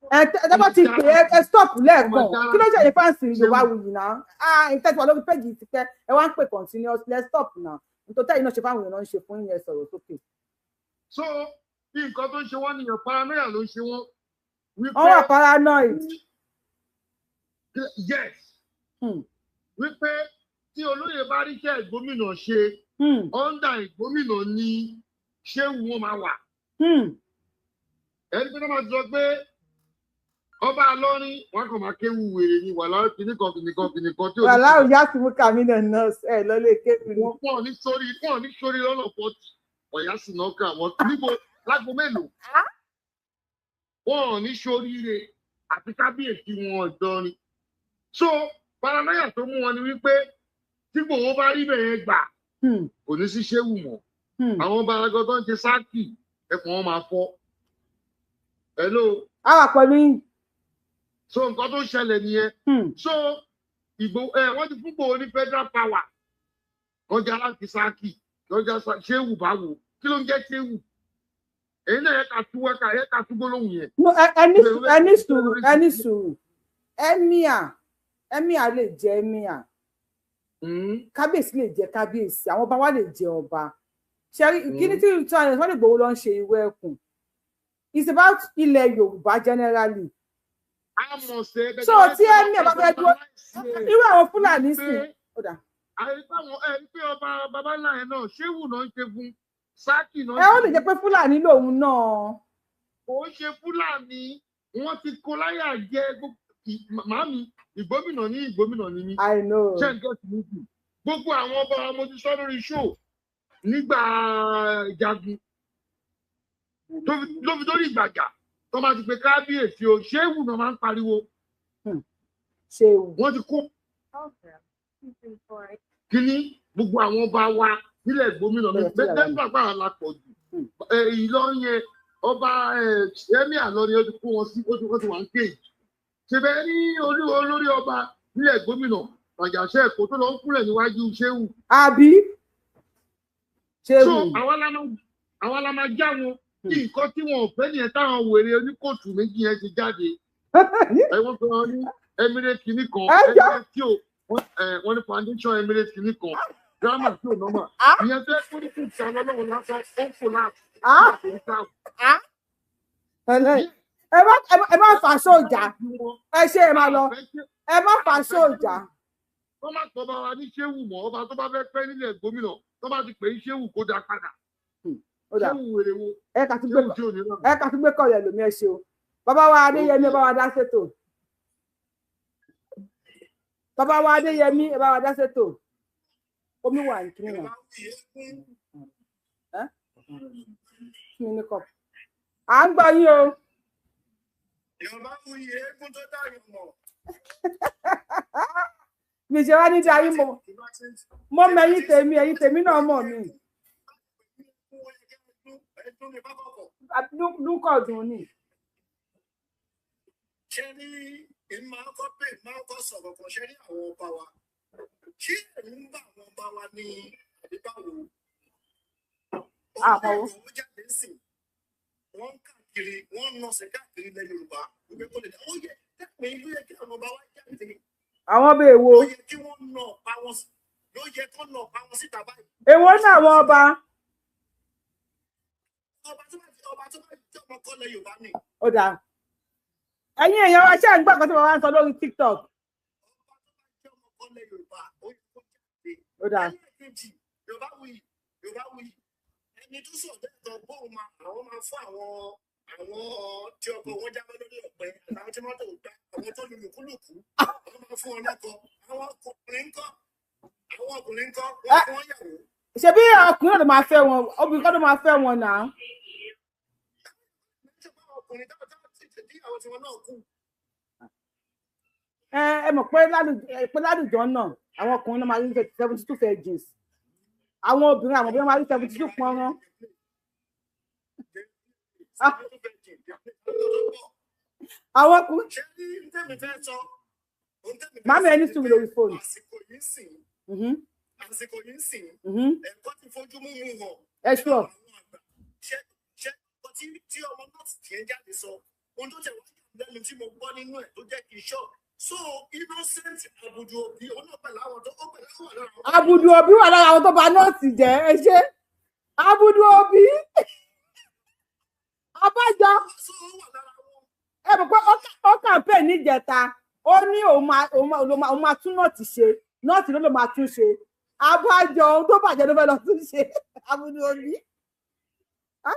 Ẹ bá ti pè é, ẹ stop lẹ́ẹ̀kan. Kí ló ṣe ní fans Yorùbá Wuyì náà? Ah, ìtẹ́jú wa lórí péjì ti pẹ́, ẹ wá ń pè continuously. Ẹ stop náà. Nítorí tẹ́yìn náà ṣe fáwọn èèyàn náà ń ṣe fún yín, ẹ sọ̀rọ̀ sókè. So bí nǹkan tó ń ṣe wọ́n nìyẹn, paranoia ló ń ṣe wọ́n. Wọ́n wà paranoid. Yes. Wípé tí olóyè bá ríṣẹ́ ìgbómìnà ṣe, under ìgbómìnà ni ṣéwù wọn máa wà. Ẹni pé náà máa sọ pé ọba Ìlọrin wọn kàn máa kéwu wèrè ni, wàhálà kìnnìkan kìnnìkan kìnnìkan tí ò ní. Wàhálà òyà sí mú kàmínà nurse ẹ lọlé kéwù ni. Wọn ní sórí, wọn ní sórí lọ́nà 40 ọ̀yá sì náà kà wọ́n níbo lágbo mélòó. Wọn ò ní sóríire àti kábíyèsí wọn Ìlọrin. So paranoia tó mú wọn ni wípé tí Ìgbòho bá rí bẹ̀yẹn gbà, kò ní sí ṣéwù mọ́. Àwọn baragan tó ń ṣe sáàkì ẹkùn wọn máa fọ́. Hello. A wà pẹ̀lú yín. So nǹkan tó ṣẹlẹ̀ nìyẹn. So Ìgbòho ẹ wọ́n ti fún Ìgbòho ní federal power kọjá láti sáàkì kọjá ṣéwù báwo, kí ló ń jẹ́ ṣéwù? Èyí náà yẹ ká tú wákà, yẹ ká tú gbólóhùn yẹn. Ẹni sùúrù, ẹni sùúrù. Emir lè jẹ emir, kábíyèsí lè jẹ kábíyèsí, àwọn ọba wa lè jẹ ọba. Ṣẹ́rí kíní tí wọ́n lè gbowó lọ ń ṣe ìwé ẹkùn, it's about ilẹ̀ Yorùbá generally. So tí emir bá fẹ́ dúró, irú àwọn Fúlàní sì. Àìpé ọba baba ńlá yẹn náà ṣéwù náà ń ṣe fún sáàkì náà. Ẹ ó lè jẹ́ pé Fúlàní lòun náà. Kò ń ṣe Fúlàní, wọ́n ti kó láyà jẹ màmí ìgbómìnà ní ìgbómìnà ní mí. I know. Ṣé n gẹ́tì mi jù? Gbogbo àwọn ọba mo ti sọ lórí show nígbà ìjagun ló fi dórí ìgbàjà tó máa ti pe kábíyèsí o, ṣéwù náà máa ń pariwo. Ṣéwù. Wọ́n ti kó kíní gbogbo àwọn ọba wa nílẹ̀ gómìnà mi bẹ́ẹ̀ bá la pọ̀ jù. Ìlọrin yẹn ọba emir lọrin ó ti kó wọn sí, ó ti wà ń kéèjì. Ṣèbẹ̀ ní olórí ọba nílẹ̀ gómìnà Àjàṣẹ́ Èkó tó lọ ń kúnlẹ̀ níwájú ṣéwù. Àbí ṣéwù. So àwa la máa já wọn kí nǹkan tí wọn ò fẹ́ nìyẹn táwọn wèrè oníkóòtù méjì yẹn ti jáde. Ẹ wọ́n fẹ́ wọn ní Emirate kìíní kan, Emirate tí ò wọ́n ní foundation Emirate kìíní kan, drama tí ò nọ́mà. Ìyẹn fẹ́ kó ní kùtà lọ́lọ́run lásán, ó ń fò láti. Ẹ má fà sóòjà, ẹ ṣe ẹ máa lọ, ẹ má fà sóòjà. Wọ́n má tọ́ bá wa ní ṣéwù mọ́, ọba tó bá fẹ́ pẹ́ nílẹ̀ gómìnà tó bá ti pè é ṣéwù kó dá padà. Ṣéwù wèrè wo? Ẹ kà tún gbé kọ̀ọ̀lẹ̀ lómi, ẹ ṣe o. Bàbá wa Adéyẹmí, ẹ bá wa dá sétò. Bàbá wa Adéyẹmí, ẹ bá wa dá sétò. Omi wà ní kíní náà. Kí ni kọ? À ń gbọ́ yín o. Yorùbá Wuyì eégún tó dáyọ̀ mọ̀. Mi ṣe wá ní darí mọ̀. Mo mọ ẹ̀yin tèmi, ẹ̀yin tèmi náà mọ̀ mi. Lúkọ̀dùn ni. Ṣé ní máa kọ́ pé máa kọ́ sọ̀rọ̀ kan ṣe ní àwọn ọba wa? Ṣé ẹ̀rù ń bá àwọn ọba wa ní àbí báwo? Àmọ́ ó jáde sí wọ́n káàkiri, wọ́n nọ̀sẹ̀ káàkiri ilẹ̀ Yorùbá wípé kó lè dá. Ó yẹ tẹ́pẹ́ ìlú yẹ kí àwọn ọba wa jáde. Àwọn ọba èwo? Ló yẹ kí wọ́n nà ọ̀pá wọn, ló yẹ kó nà ọ̀pá wọn síta báyìí. Èwo ní àwọn ọba? Ọba tó bá jẹ́ ọmọ kọ́lẹ̀ Yorùbá ni. Ó dáa. Ẹ̀yin èèyàn wa, ṣé ẹ̀ ń gbọ́ nǹkan tí wọ́n wá ń sọ lórí TikTok? Ó dáa. Yorùbá Wuyì, Yorùbá Wuyì, ẹni tó sọ bẹ́ẹ̀ tán bóun máa àwọn máa fún àwọn tí ọkọ̀ wọn jábọ́ lórí ọ̀pẹ àtàwọn tí mọ́tò gbá, àwọn tó lulùkúlùkù, àwọn máa fún wọn lọ́kọ. Àwọn ọkùnrin ńkọ́, àwọn ọkùnrin ńkọ́, wọ́n fún wọn yàwó. Ṣebí ọkùnrin ló máa fẹ́ wọn, obìnrin kọ́ ló máa fẹ́ wọn náà. Ọkùnrin tí àwọn tiwọn náà kú. Ẹ mọ̀ pé lálùjọ náà àwọn ọkùnrin náà máa rí 72 virgins, àwọn obìnrin àwọn obìnrin máa rí 72 pọ́nrán. Àwọn ọkùnrin. Màmí ẹni sùn lórí fóònù. Àsìkò yìí ń sìn, ẹ̀kọ́ ti fojú mímu hàn. Ẹ ṣọ́. Ṣé tí ọmọ náà ti tiẹ̀ jáde sọ, ohun tó tẹ̀ wá Lẹ́nu tí mo gbọ́ nínú ẹ̀ tó jẹ́ kí n ṣọ́. So innocent Abudu Obi, òun náà pẹ̀lú àwọn tó ó pẹ̀lú àwọn lára àwọn. Abudu Obi wà lára àwọn tó bà North jẹ́. Ẹ ṣe Abudu Obi abájọ. So ó wà lára wọn. Ẹ mọ̀ pé ó campaign níjẹta, ó ní òun máa tún North ṣe. North ló máa tún ṣe. Abájọ, ohun tó bàjẹ́ ló fẹ́ lọ tún ṣe, Abudu Obi. Tó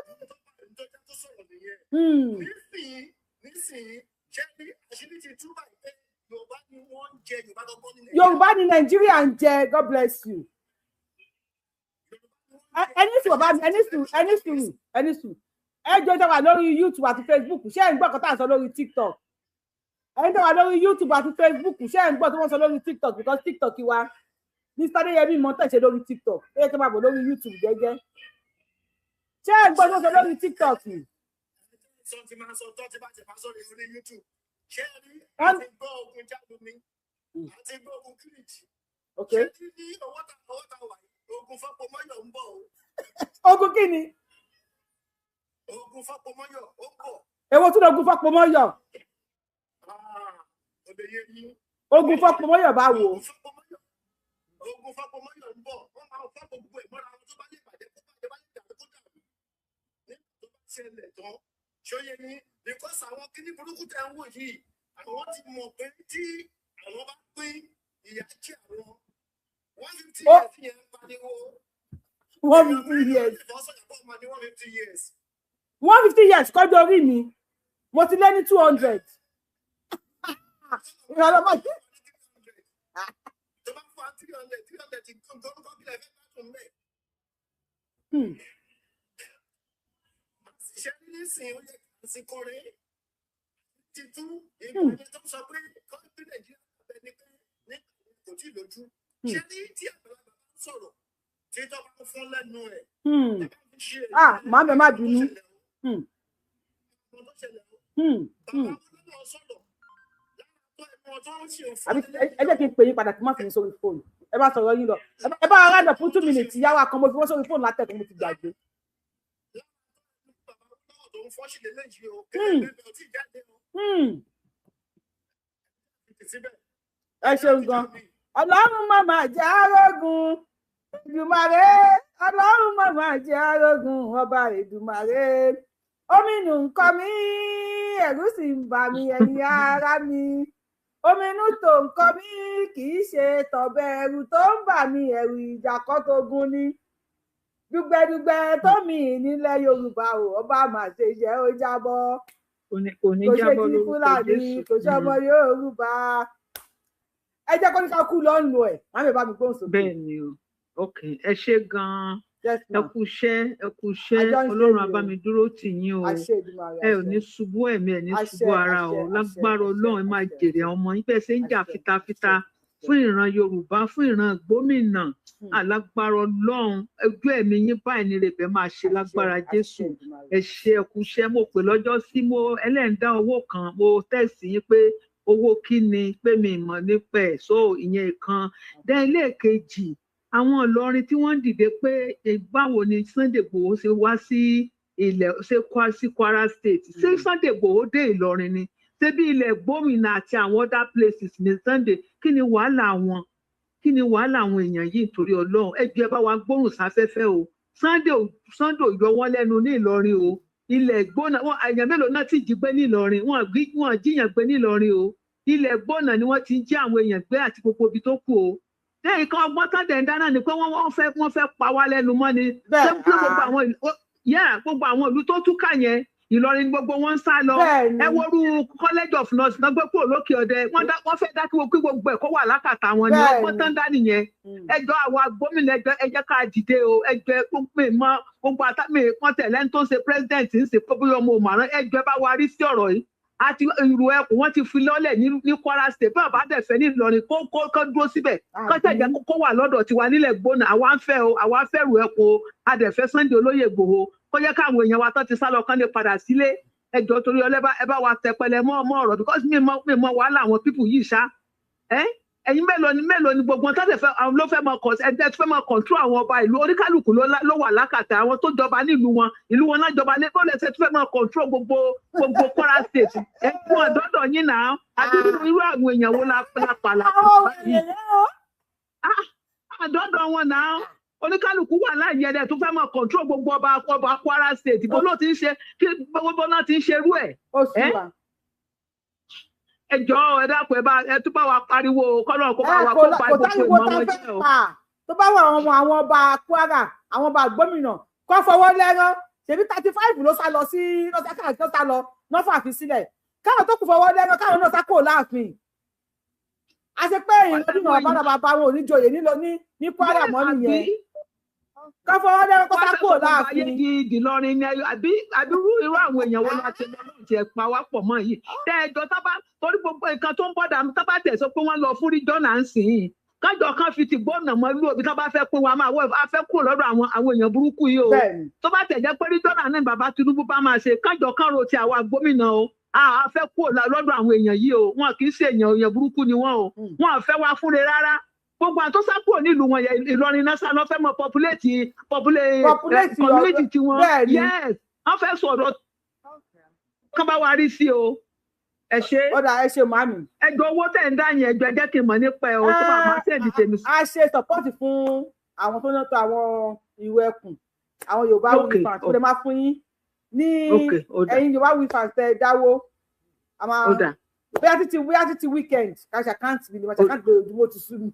jẹ́ tó sọ̀rọ̀ nìyẹn. Nísìnyí, ṣé ní àṣírí ti tú báyìí pé Yorùbá ni wọ́n ń jẹ, Yorùbá gbọ́gbọ́ ní Nàìjíríà. Yorùbá ní Nàìjíríà ń jẹ. God bless you. Ẹni sùn, bàbá mi, ẹni sùn, ẹni sùn, ẹni sùn. Ẹ jọ tó wà lórí YouTube àti Facebook, ṣé ẹ ń gbọ́ nǹkan tá à ń sọ lórí TikTok? Ẹni tó wà lórí YouTube àti Facebook, ṣé ẹ ń gbọ́ tí wọ́n sọ lórí TikTok? Because TikTok wa, Mr. Adéyẹmí mọ tẹ̀sẹ̀ lórí TikTok, ó yẹ kí n máa bọ̀ lórí YouTube jẹ́jẹ́. Ṣé ẹ ń gbọ́ tí wọ́n sọ lórí TikTok? Sọ ti máa sọ tó ti bá ti bá sọ̀rọ̀ orí YouTube. Ṣé ẹ rí àti gbọ́ ogun Jágúnmi àti gbọ́ ogun Kírìjì. Ṣé rí ní ọwọ́ ta wà yìí, ogun Fọ́pọ̀mọ́yọ̀ ń bọ̀ o. Ogun kí ni? Ogun Fọ́pọ̀mọ́yọ̀ ó ń bọ̀. Èwo tún lógun Fọ́pọ̀mọ́yọ̀? Ah, ó lè yé yín. Ogun Fọ́pọ̀mọ́yọ̀ báwo? Ogun Fọ́pọ̀mọ́yọ̀ ń bọ̀. Wọ́n máa fọ́ gbogbo ẹ̀ mọ́ra wọn. Tó bá lè bàjẹ́ kó bàjẹ́, bá lè dàrú kó dàrú. Nígbà tó bá ṣẹlẹ̀ tán, ṣóyè ní, because àwọn kíní burúkú tẹ̀ ń wò yìí, àwọn ti mọ̀ pé tí àwọn bá pín ìyà jẹ àwọn 150 years yẹn ń pariwo. 150 years. Ìfọwọ́sọ̀yà pọ̀ máa ní 150 years. 150 years kọjọ orí mi, mo ti lé ní 200. Ìrànlọ́wọ́. Tó bá fún wa 300, 300 ti gbọ́n gbọ́n, kí lè fẹ́ gbádùn mẹ́. Ṣe ní nísìnyí, ó yẹ àsìkò rẹ̀ ti tú ìgbà yẹn tó sọ pé kọ́ńtì Nàìjíríà bẹ ní pé ní kò tí ì lójú. Ṣé ní tí àgbàlagbà bá ń sọ̀rọ̀, tí tó bá ń fún lẹ́nu ẹ̀, ṣe Ah, màámi, ẹ má bínú. Àbí ẹ jẹ́ kí n pè yín padà, kí n má fi yín sórí fóònù. Ẹ bá sọ̀rọ̀ yín lọ. Ẹ bá ara dọ̀ fún 2 minutes. Ìyá wa kan, mo fi wọ́n sórí fóònù látẹ̀kùn, mo ti gbàgbé. Tó ń fọ́ sílẹ̀ lẹ́yìn o, kéde ò tí ì jáde o, síbẹ̀. Ẹ ṣeun gan. Ọlọ́run má máa jẹ́ arógun, Èdùmàrè. Ọlọ́run má máa jẹ́ arógun, ọba Èdùmàrè. Ominú nǹkan mi, ẹ̀rù sì ń bà mí, ẹ̀yin ará mi. Ominú tó nǹkan mi kì í ṣe tọ̀bẹ̀. Ẹ̀rù tó ń bà mí, ẹ̀rù ìjà kọ́ tó gún ni dùgbẹ̀dùgbẹ̀ tó mì nílẹ̀ Yorùbá o. Ọba mà ṣe jẹ́ ó jábọ́. Kò ní kò ní Kò ṣe jábọ́ ti lórúkọ Fúlàní. Jésù. Kò ṣọmọ Yorùbá. Ẹ jẹ́ kó ní ká kú lọ́nù ẹ̀. Má mi bá mi gbóhùn sókè. Bẹ́ẹ̀ ni o. Ok, ẹ ṣé gan-an. Yes, Ẹ ma. kú iṣẹ́, ẹ kú iṣẹ́. Àjọ ń ṣe Ọlọ́run ni á bá o. mi dúró tì yín o. Àṣẹ Èdùmàrè. Ẹ ò Àṣẹ. ní ṣubú ẹ̀mí, ẹ ní Àṣẹ. ṣubú ara o. Àṣẹ, àṣẹ. Lágbára Àṣẹ. Ọlọ́run, ẹ máa Àṣẹ. jèrè àwọn ọmọ yín bẹ́ẹ̀ ṣe ń jà Àṣẹ. fitafita Àṣẹ. fún ìran Yorùbá, fún ìran gómìnà. Alágbára Ọlọ́run, ojú ẹ̀mí yín báyìí ní rèébẹ̀ máa ṣe. Àṣẹ. Lágbára Àṣẹ. Jésù. Èdùmàrè. Ẹ ṣé, ẹ kú iṣẹ́. Mo pè lọ́jọ́ sí, mo ẹlẹ́ǹdá owó kan, mo tẹ̀sí yín pé owó kí ni, pé mi mọ̀ nípa ẹ̀. So ìyẹn ìkan dẹ́. Ilé kejì, àwọn Ìlọrin tí wọ́n ń dìde pé báwo ni Sunday Igboho ṣe wá sí ilẹ̀ ṣe sí Kwara State? Ṣé Sunday Igboho dé Ìlọrin ni? Ṣé bí ilẹ̀ gómìnà àti àwọn other places ní Sunday? Kí ni wàhálà wọn? Kí ni wàhálà àwọn èèyàn yìí nítorí Ọlọ́run? Ẹ jọ̀ọ́, ẹ bá wa gbóhùn sáfẹ́fẹ́ o. Sunday ò yọ wọ́n lẹ́nu ní Ìlọrin o. Ilẹ̀ gbóná wọn, èèyàn mélòó náà ti jí gbé ní Ìlọrin? Wọn jíyàn gbé ní Ìlọrin o. Ilẹ̀ gbóná ni wọ́n ti ń jí àwọn èèyàn gbé àti gbogbo ibi tó kù o. Lẹ́yìn kan, ọgbọ́n tán dẹ̀ ń dáná ni pé wọ́n fẹ́ pa wá lẹ́nu mọ́ ni. Bẹ́ẹ̀. Ṣé pé gbogbo àwọn yeah, gbogbo àwọn ìlú tó túkà yẹn, Ìlọrin ni gbogbo wọn ń sá lọ. Bẹ́ẹ̀ Ẹ ni. worú College of Nurse náà gbé kúrò lókè ọdẹ. Wọ́n fẹ́ dá kí gbogbo ẹ̀ kó wà lákàtà wọn ni. Bẹ́ẹ̀ Ọgbọ́n ni. tán dá nìyẹn. Ẹjọ́, àwa gómìnà, ẹjọ́, ẹ jẹ́ ká dìde o. Ẹjọ́, ẹ pé mọ gbogbo àtàmì wọn tẹ̀lé ẹni tó ń ṣe president ń ṣe pé bóyá ọmọ òmàrán. Ẹjọ́, ẹ bá wa rí sí ọ̀rọ̀ yìí. Àti ìrù ẹkùn wọn ti fi lọ́lẹ̀ ní Kwara State. Bí àbá dẹ̀ fẹ́ ní Ìlọrin, kó dúró síbẹ̀, kó tẹ̀ jẹ́ kó wà lọ́dọ̀ tiwa nílẹ̀ gbóná. Àwa ń fẹ́ o, àwa fẹ́ rù ẹkùn o. A dẹ̀ fẹ́ Sunday Olóyè Ìgbòho, kó jẹ́ káwọn èèyàn wa tán ti sá lọ kán lè padà sílé. Ẹjọ́, torí ọlẹ́, ẹ bá wa tẹpẹlẹ mọ́ ọ̀rọ̀, because mi mọ wàhálà àwọn people yìí ṣá. Ẹ ẹ̀yin, mélòó ni gbogbo wọn tọ́sẹ̀ fẹ́? Àwọn ló fẹ́ mọ kọ ẹgbẹ́ fẹ́ mọ control àwọn ọba ìlú. Oníkálukú ló wà lákàtà àwọn tó jọba nílùú wọn, ìlú wọn náà jọba ní. Bó lẹsẹ tó fẹ́ mọ control gbogbo Kwara State? Ẹ fún ọ̀dọ́. náà. Àbí irú àwọn èèyàn wo la pàlà Àwọn báyìí? wèrè o. Àdọ́dọ̀ wọn náà, oníkálukú wà láàyè ẹ̀ tó fẹ́ mọ̀ control gbogbo ọba Kwara State. Bó ló ti ń ṣe kí gbogbo náà ti ń ṣerú ẹ̀? Ó sú wa. Ẹ jọ̀ọ́, ẹ dákun, ẹ bá ẹ tún bá wa pariwo kọ́nà kó bá Ẹ wa kò kó pa kò gbogbo táriwo ìmọ̀ tá wọn fẹ́ jẹ́ o. pa tó bá wà, àwọn ọmọ àwọn ọba Kwara, àwọn ọba gómìnà kọ́ fọwọ́ lẹ́rán. Ṣèbí 35 ló sá lọ sí lọ́sàkà tó sá lọ náà fàfi sílẹ̀, káwọn tó kù fọwọ́ lẹ́rán, káwọn náà sá kúrò láàfin. A ṣe pé ìrìnàjò náà bàbá bàbá wọn ò ní joyè nílò ní Kwara mọ́ nìyẹn. Kọ́ fọwọ́ lẹ́rán, kó sá Wọ́n fẹ́ kúrò sọ gbogbo ayé láàfin. di Ìlọrin ní ẹyọ. Àbí irú àwọn èèyàn wo láti lọ náà tiẹ̀ pa wá pọ̀ mọ́ yìí? Tẹ́ ẹjọ́ tábà torí gbogbo nǹkan tó ń bọ̀dà tábà tẹ̀ sọ pé wọ́n lọ fún region à ń sìn yìí, kájọ kan fi ti gbọ́nà mọ́ lú òbí tábà fẹ́ pé wọn a máa wọ a fẹ́ kúrò lọ́dọ̀ àwọn èèyàn burúkú yìí o. Tó bá tẹ̀ jẹ́ pé region náà bàbá Tinubu bá máa ṣe, kájọ kan ro ti àwa gómìnà o. A fẹ́ kúrò lọ́dọ̀ àwọn èèyàn yìí o. Wọn kì í ṣe èèyàn, èèyàn burúkú ni wọn o. Wọn ò fẹ́ wá fúnre rárá. Gbogbo àwọn tó sá kúrò nílùú wọn yẹn, Ìlọrin náà sá lọ fẹ́ mọ populate Populate community tiwọn. Bẹ́ẹ̀ni. Yes, wọ́n fẹ́ sọ̀rọ̀ kán bá wa rí sí o. Ẹ ṣe. Ọ̀dà, ẹ ṣe màmí. Ẹjọ́ owó tẹ̀ ń dá yẹn, ẹjọ́ ẹ jẹ́ kí n mọ̀ nípa ẹ o, tó bá máa send tèmi sí. A ṣe support fún àwọn tó ń tọ́ àwọn ìwé ẹkùn, àwọn Yorùbá Wuyi fans tó lè máa fún yín ní Okay, ó dà. ẹ̀yin Yorùbá Wuyi fans tẹ dáwó, a máa Ó dà. bóyá títí weekend ká ṣe account mi ni mo ṣe account lójoojúmọ́. Ó ti sú mi,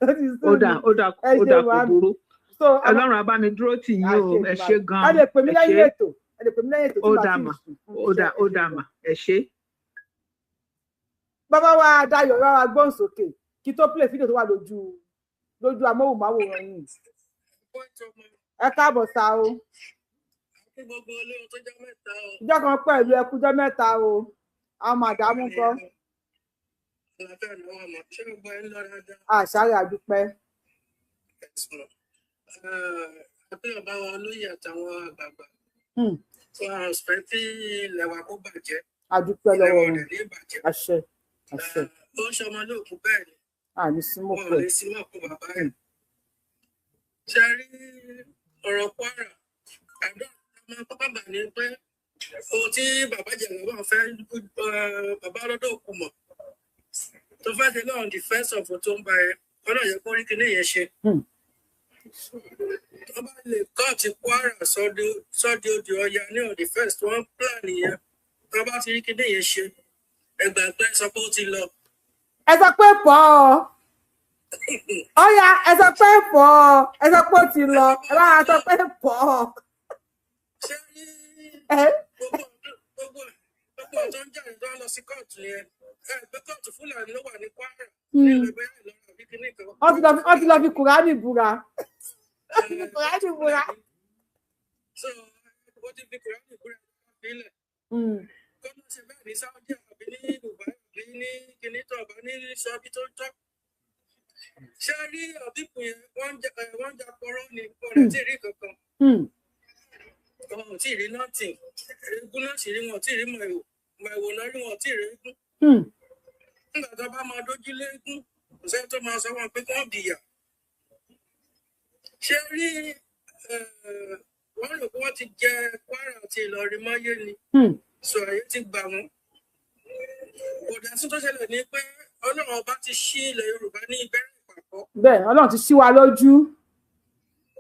ó ti sú Ó dà. mi. Ó dà. Ẹ Ó ṣe dà, kò màmí. burú. So Ọlọ́run á bá mi dúró tì yín o. Ẹ ṣé ẹ gan-an. lè pè mí Ẹ lẹ́yìn ṣé. ètò, ẹ lè pè mí lẹ́yìn ètò tí Ó màá dà ti mà. sùn fún Ó dà. iṣẹ́. Ó dà mà, ẹ ṣé. Bàbá wa Dayọ̀, bàbá wa gbóhùn sókè kí tó play fídíò tó wà lójú amóhùnmáwòrán yìí. Ẹ káàbọ̀ sá o. Ìjọ kan pẹ̀lú ẹkújọ́ mẹ́ta o. Àwọn màdàmú kọ́ àṣàrẹ àdúpẹ́. Àbí ọba wa olóyè àtàwọn àgbààgbà tó a fẹ́ kí ilẹ̀ wa kó bàjẹ́. Àdúpẹ́ Ilẹ̀ lọ́wọ́ wa ò wọn. dẹ̀ ní bàjẹ́. Àṣẹ, àṣẹ. Ó ń ṣọmọ lóòkú bẹ́ẹ̀ ni. Àní símọ̀ Wọn ò pẹ̀. lè sí mọ̀ kó bàbá ẹ̀. Ṣe rí ọ̀rọ̀ Kwara, àdúrà máa kọ́kọ́ gbà ní pé ohun tí bàbá Jẹ̀lọ́wọ́ fẹ́, bàbá ọlọ́dọ̀ òkú mọ̀ tó fẹ́ ṣe lọ́run, the first of tó ń bá ẹ ọlọ́run yẹ kó rí kinní yẹn ṣe. Tó bá lè kọ́ọ̀tì Kwara sọ́dí odò Ọya ní on the first wọ́n plan yẹn, tó bá ti rí kinní yẹn ṣe, ẹgbàá pé sọ pé ó ti lọ. Ẹ sọ pé pọ̀ ọ́ ọ̀ya, ẹ sọ pé pọ̀ ọ́, ẹ sọ pé ó ti lọ, ẹ bá wa sọ pé pọ̀ ọ́. Ẹ Gbogbo ọ̀tọ̀ ń jáde tó ń lọ sí kóòtù yẹn, ẹ pé kóòtù Fúlàní ló wà ní Kwara nílùú ẹgbẹ́ Ìlọrin àbí kinní kan. Wọ́n ti lọ fi Kùránì búra, wọ́n ti fi Kùránì búra. So ó ti fi Kùránì búra nílẹ̀. Kọ́nà ṣe bẹ́ẹ̀ ní Saudi àbí ní Dubai àbí ní kinní tó àbá ní sọ́bí tó tọ́. Ṣé rí ọ̀bíkù yẹn, wọ́n ń jà pọ̀rọ́ ni, wọn ò tí ì rí kankan. Wọn ò tí ì rí nothing. Eégún náà sì rí, wọn ò tí ì rí mọ̀ ẹ̀wò mọ̀ ẹ̀wò náà rí, wọn ò tí ì rí eégún. Nígbà tó bá máa dójú léégún, kò sẹ́ni tó máa sọ wọn pé kí wọ́n bìyà. Ṣé rí, wọ́n rò pé wọ́n ti jẹ Kwara àti Ìlọrin mọ́yé ni. Sọ àyè ti gbà wọ́n. Kò dẹ̀ sí tó ṣẹlẹ̀ ní pé Ọlọ́run ọba ti ṣí ilẹ̀ Yorùbá ní ìbẹ̀rẹ̀ ìpàkọ́. Bẹ́ẹ̀, Ọlọ́run ti ṣí wa lójú.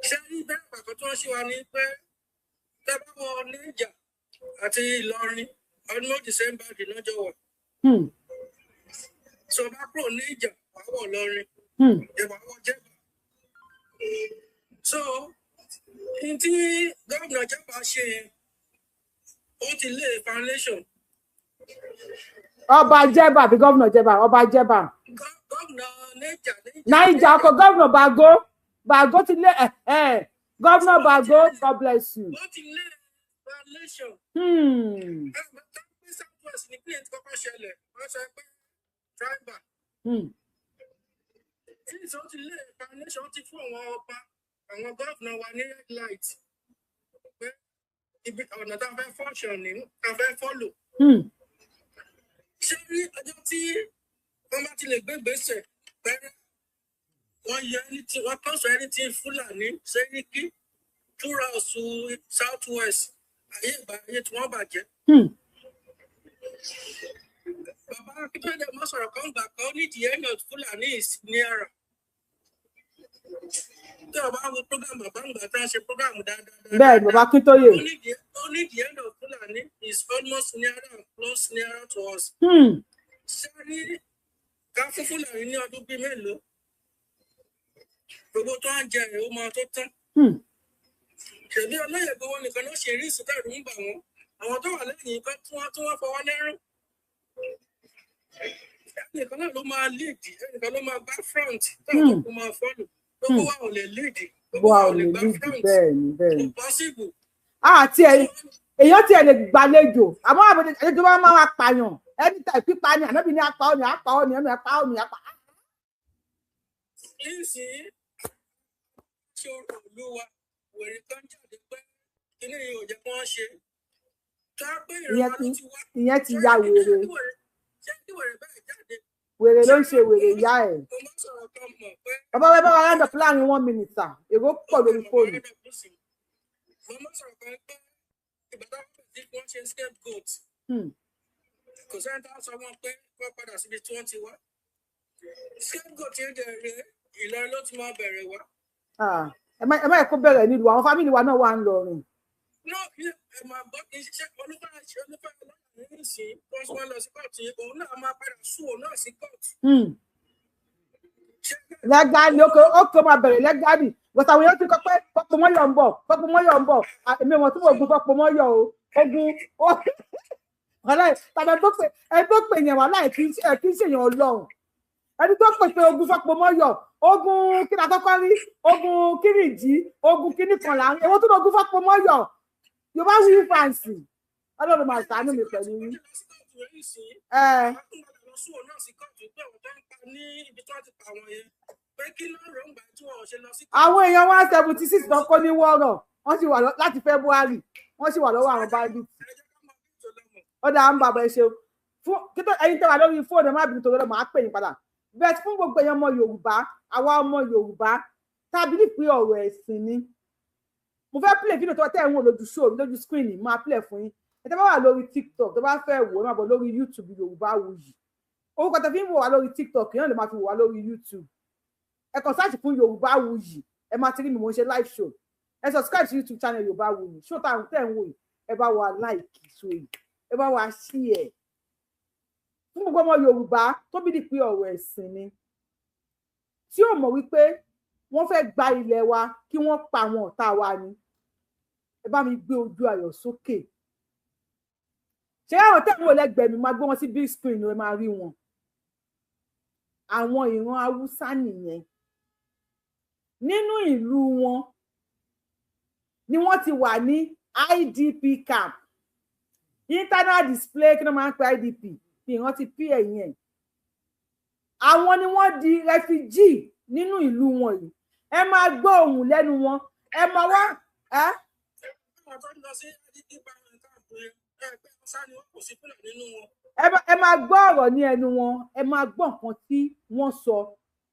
Ṣé rí ìbẹ̀rẹ̀ ìpàkọ́ tó ń ṣí wa ní pé tẹ́ bá wọ Niger àti Ìlọrin, almost the same body lọ́jọ́ wà. So bá kúrò Niger, wàá wọ̀ Ìlọrin, ìwà wọ Jẹ̀bà. So n tí gómìnà Jẹ̀bà ṣe yẹn, ó ti lé foundation. Ọba Jẹ̀bà àbí gómìnà Jẹ̀bà? Ọba Jẹ̀bà. Gómìnà Niger. Naija ọkọ gómìnà Bago, Bago ti lé ẹ ẹ gómìnà Bago, God bless you. Ó ti lé foundation. Pé Southwest ní plane kọ́kọ́ ṣẹlẹ̀, wọ́n sọ pé tribal. Tí ìṣó ti lé foundation, ti fún àwọn ọba, àwọn gómìnà wa ní red light pé ibi ọ̀nà tá a fẹ́ function ní tá a fẹ́ follow. Ṣé rí ọjọ́ tí wọ́n bá ti lè gbé ìgbésẹ̀ pẹ́rẹ́, wọ́n yọ ẹni tí wọ́n kàn sọ ẹni tí Fúlàní Sẹ́ríkì túra ọ̀sùn South West, ayé ìgbà ayé tí wọ́n bàjẹ́. Bàbá sọ̀rọ̀ kan gbà kan, ó ní the end of Fulani is nearer. Tí o bá wo program bàbá ń gbà tá a ṣe program dáadáa, Bẹ́ẹ̀ ni, bàbá Akíntóyè. Ó ní the end of Fulani is almost nearer and close nearer to us. Ṣé rí ká fún Fúlàní ní ọdún bíi mélòó, gbogbo tó ń jẹ ẹ̀ ó máa tó tán. Ṣèbí olóyè gbowó nìkan ló ṣe rí ìsìtẹ́rù ń bà wọ́n, àwọn tó wà lẹ́yìn kan tí wọ́n fọwọ́ lẹ́rán. Ẹnìkan náà ló máa lead, ẹnìkan ló máa gbá front táwọn tó kù máa follow. Gbogbo wa ò lè lead, gbogbo Bó wa a ò ò lè lè gbá lead. front. Bẹ́ẹ̀ ni. Possible. Àti èèyàn tiẹ̀ lè gbàlejò, àmọ́ àlejò bá máa wá pààyàn anytime, pípa ni ànábì ní apá ọ̀ ní apá ọ̀ ní ẹnu apá ọ̀ ní apá. Nísìnyí, ṣé olúwa wèrè kan jáde pé kíní yìí ò jẹ́ kí wọ́n ṣe ká pé ìran Ìyẹn wa ti ló ti wá. Ìyẹn ti ya wèrè. Ṣé kí wèrè bẹ́ẹ̀ jáde? Wèrè ló ń ṣe wèrè ìyá ẹ̀. Mo máa sọ̀rọ̀ kan mọ̀ pé Bàbá wa, bá wa round up láàrin one minute sir, èrò pọ̀ lórí fóònù. Mo máa sọ̀rọ̀ kan pé ìgbà táwọn bẹ̀rẹ̀ sí wọ́n ṣe scapegoat, kò sẹ́ni tá a sọ wọn pé wọ́n padà síbi tí wọ́n ti wá. Scapegoat yẹn dẹ̀ rèé, Ìlọrin ló ti máa bẹ̀rẹ̀ wá. Ah, ẹ má yẹ kó bẹ̀rẹ̀ nílùú àwọn family wa náà wà ń lọ rìn. Náà kí ẹ máa gbọ́, kí ṣe olúfẹ́ ṣe olúfẹ́ lọ́nà nísìnyí tó ń wọ́n lọ sí kóòtù yìí, òun náà máa padà sue òun náà sí kóòtù. Legally, ó kò máa bẹ̀rẹ̀ legally, but àwọn èèyàn ti kọ pé Fọpomọ́yọ̀ ń bọ̀, Fọpomọ́yọ̀ ń bọ̀. Ah, èmi wọn tí mo gun Fọpomọ́yọ̀ o, ogun ó wàhálà tàbí ẹni tó pè, ẹni tó pè yẹn, wàhálà ẹ kì í ṣèyàn Ọlọ́run. Ẹni tó pè pé ogun Fọpomọ́yọ̀, ogun kí ni àkọ́kọ́ rí, ogun kírìjì, ogun kíní kan láàrin èwo tó ní ogun Fọpomọ́yọ̀. Yorùbá wí fàǹsì, Ọlọ́run máa ṣàánú mi pẹ̀lú yín. Ẹ lọ sue òun náà sí kóòtù pé àwọn tó ń pa ní ibi tí wọ́n ti pa àwọn yẹn, pé kí ló rò ń gbà tí wọ́n ò ṣe lọ sí. Àwọn èèyàn 176 tó kó ní wọ́ọ̀rọ̀, wọ́n sì wà láti February, wọ́n sì wà lọ́wọ́ àwọn bandits. Ó dáa ń bàbá, ẹ ṣeun fún kí tó ẹ̀yin tẹ́ wà lórí fóònù. Ẹ má bínú torí ọlọ́mọ á pè yín padà bẹ́ẹ̀. Fún gbogbo èèyàn ọmọ Yorùbá, àwa ọmọ Yorùbá tàbí ní pé ọ̀rọ̀ ẹ̀sìn ni mo fẹ́ play fídíò tó tẹ́ ẹ̀ ń wò lójú show mi lójú screen, máa play fún yín. Ẹ tẹ́ bá wà lórí TikTok, tó bá fẹ́ wò, ẹ máa bọ̀ lórí YouTube Yorùbá Wuyì. Orúkọ tẹ́ fi ń wò wá lórí TikTok yẹn lè máa fi wò wá lórí YouTube. Ẹ kàn search fún Yorùbá Wuyì, ẹ máa ti rí mi, mo ń ṣe live show. Ẹ subscribe sí YouTube channel Yorùbá Wuyì. Show táwọn tẹ́ ń wò yìí, ẹ bá wa like show yìí, ẹ bá wa share fún gbogbo ọmọ Yorùbá tó bí di pé ọ̀rọ̀ ẹ̀sìn ni, tí ò mọ̀ wípé wọ́n fẹ́ gba ilẹ̀ wa kí wọ́n pa àwọn ọ̀tá wa ni. Ẹ bá mi gbé ojú ayọ̀ sókè. Ṣé àwọn tẹ̀wọ̀n wò lẹ́gbẹ̀ẹ́ mi, máa gbé wọn sí big screen, ẹ máa rí wọn. Àwọn ìran Haúsá nìyẹn. Nínú ìlú wọn ni wọ́n ti wà ní IDP camp, internal display, kí ni wọ́n máa ń pè IDP bí ìrántí p ẹ̀yìn ẹ̀. Àwọn ni wọ́n di refugee nínú ìlú wọn yìí. Ẹ máa gbọ́ ohùn lẹ́nu wọn, ẹ máa wá ẹ. Àwọn tó ń lọ sí IDP camp yẹn, ẹ pé Haúsá ni wọ́n, kò sí Fúlàní nínú wọn. Ẹ máa gbọ́ ọ̀rọ̀ ní ẹnu wọn, ẹ máa gbọ́ nǹkan tí wọ́n sọ.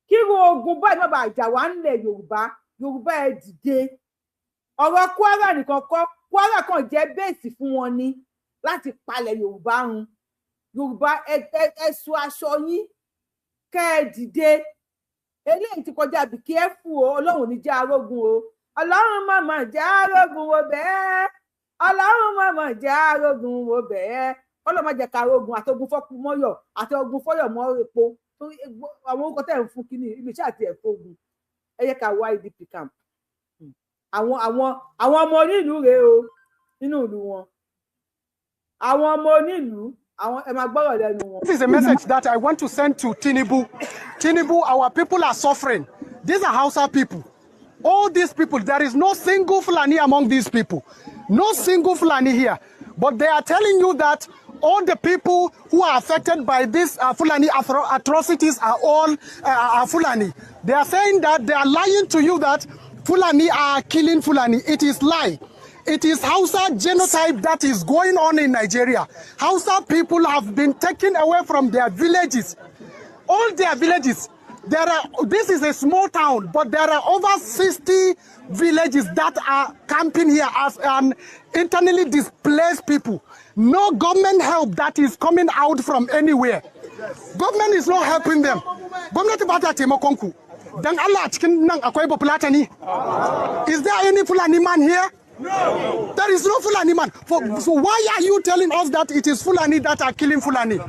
Kíro ogun báyìí má bàa jà wá nílẹ̀ Yorùbá. Yorùbá, ẹ dìde. Ọ̀rọ̀ Kwara nìkan kọ́, Kwara kan jẹ́ base fún wọn ni láti palẹ̀ Yorùbá run. Yorùbá, ẹ sọ aṣọ yín kẹ́ ẹ dìde. Eléyìí ti kọjá bí kí ẹ fún o. Ọlọ́run ní jẹ́ arógun o, Ọlọ́run má mà jẹ́ arógun o bẹ́ẹ̀, Ọlọ́run má mà jẹ́ arógun o bẹ́ẹ̀. Ọlọ́run má jẹ́ ká arógun àti ogun fọ́pomọ́yọ̀ àti ogun fọ́yọ̀ mọ́ epo. Torí àwọn orúkọ tẹ̀ ń fún kínní ibi iṣẹ́ àti ẹ̀fọ́ ogun, ẹ yẹ ká wá IDP camp. Àwọn ọmọ onílùú rèé o, nínú ìlú wọn, àwọn ọmọ onílùú àwọn, ẹ máa gbọ́rọ̀ lẹ́nu wọn. This is a message that I want to send to Tinubu. Tinubu, our people are suffering. These are Hausa people. All these people, there is no single Fulani among these people. No single Fulani here. But they are telling you that all the people who are affected by these Fulani atrocities are all are Fulani. They are saying that they are lying to you that Fulani are killing Fulani. It is lie. It is Hausa genotype that is going on in Nigeria. Hausa people have been taken away from their villages. All their villages. This is a small town, but there are over 60 villages that are camping here as an internally displaced people. No government help that is coming out from anywhere. Government is not helping them. Gwamnati ba ta taimakon ku. Dan Allah, a cikin nan akwai Bafulatani? Is there any Fulani man here? No. There is no Fulani man. So why are you telling us that it is Fulani that are killing Fulani?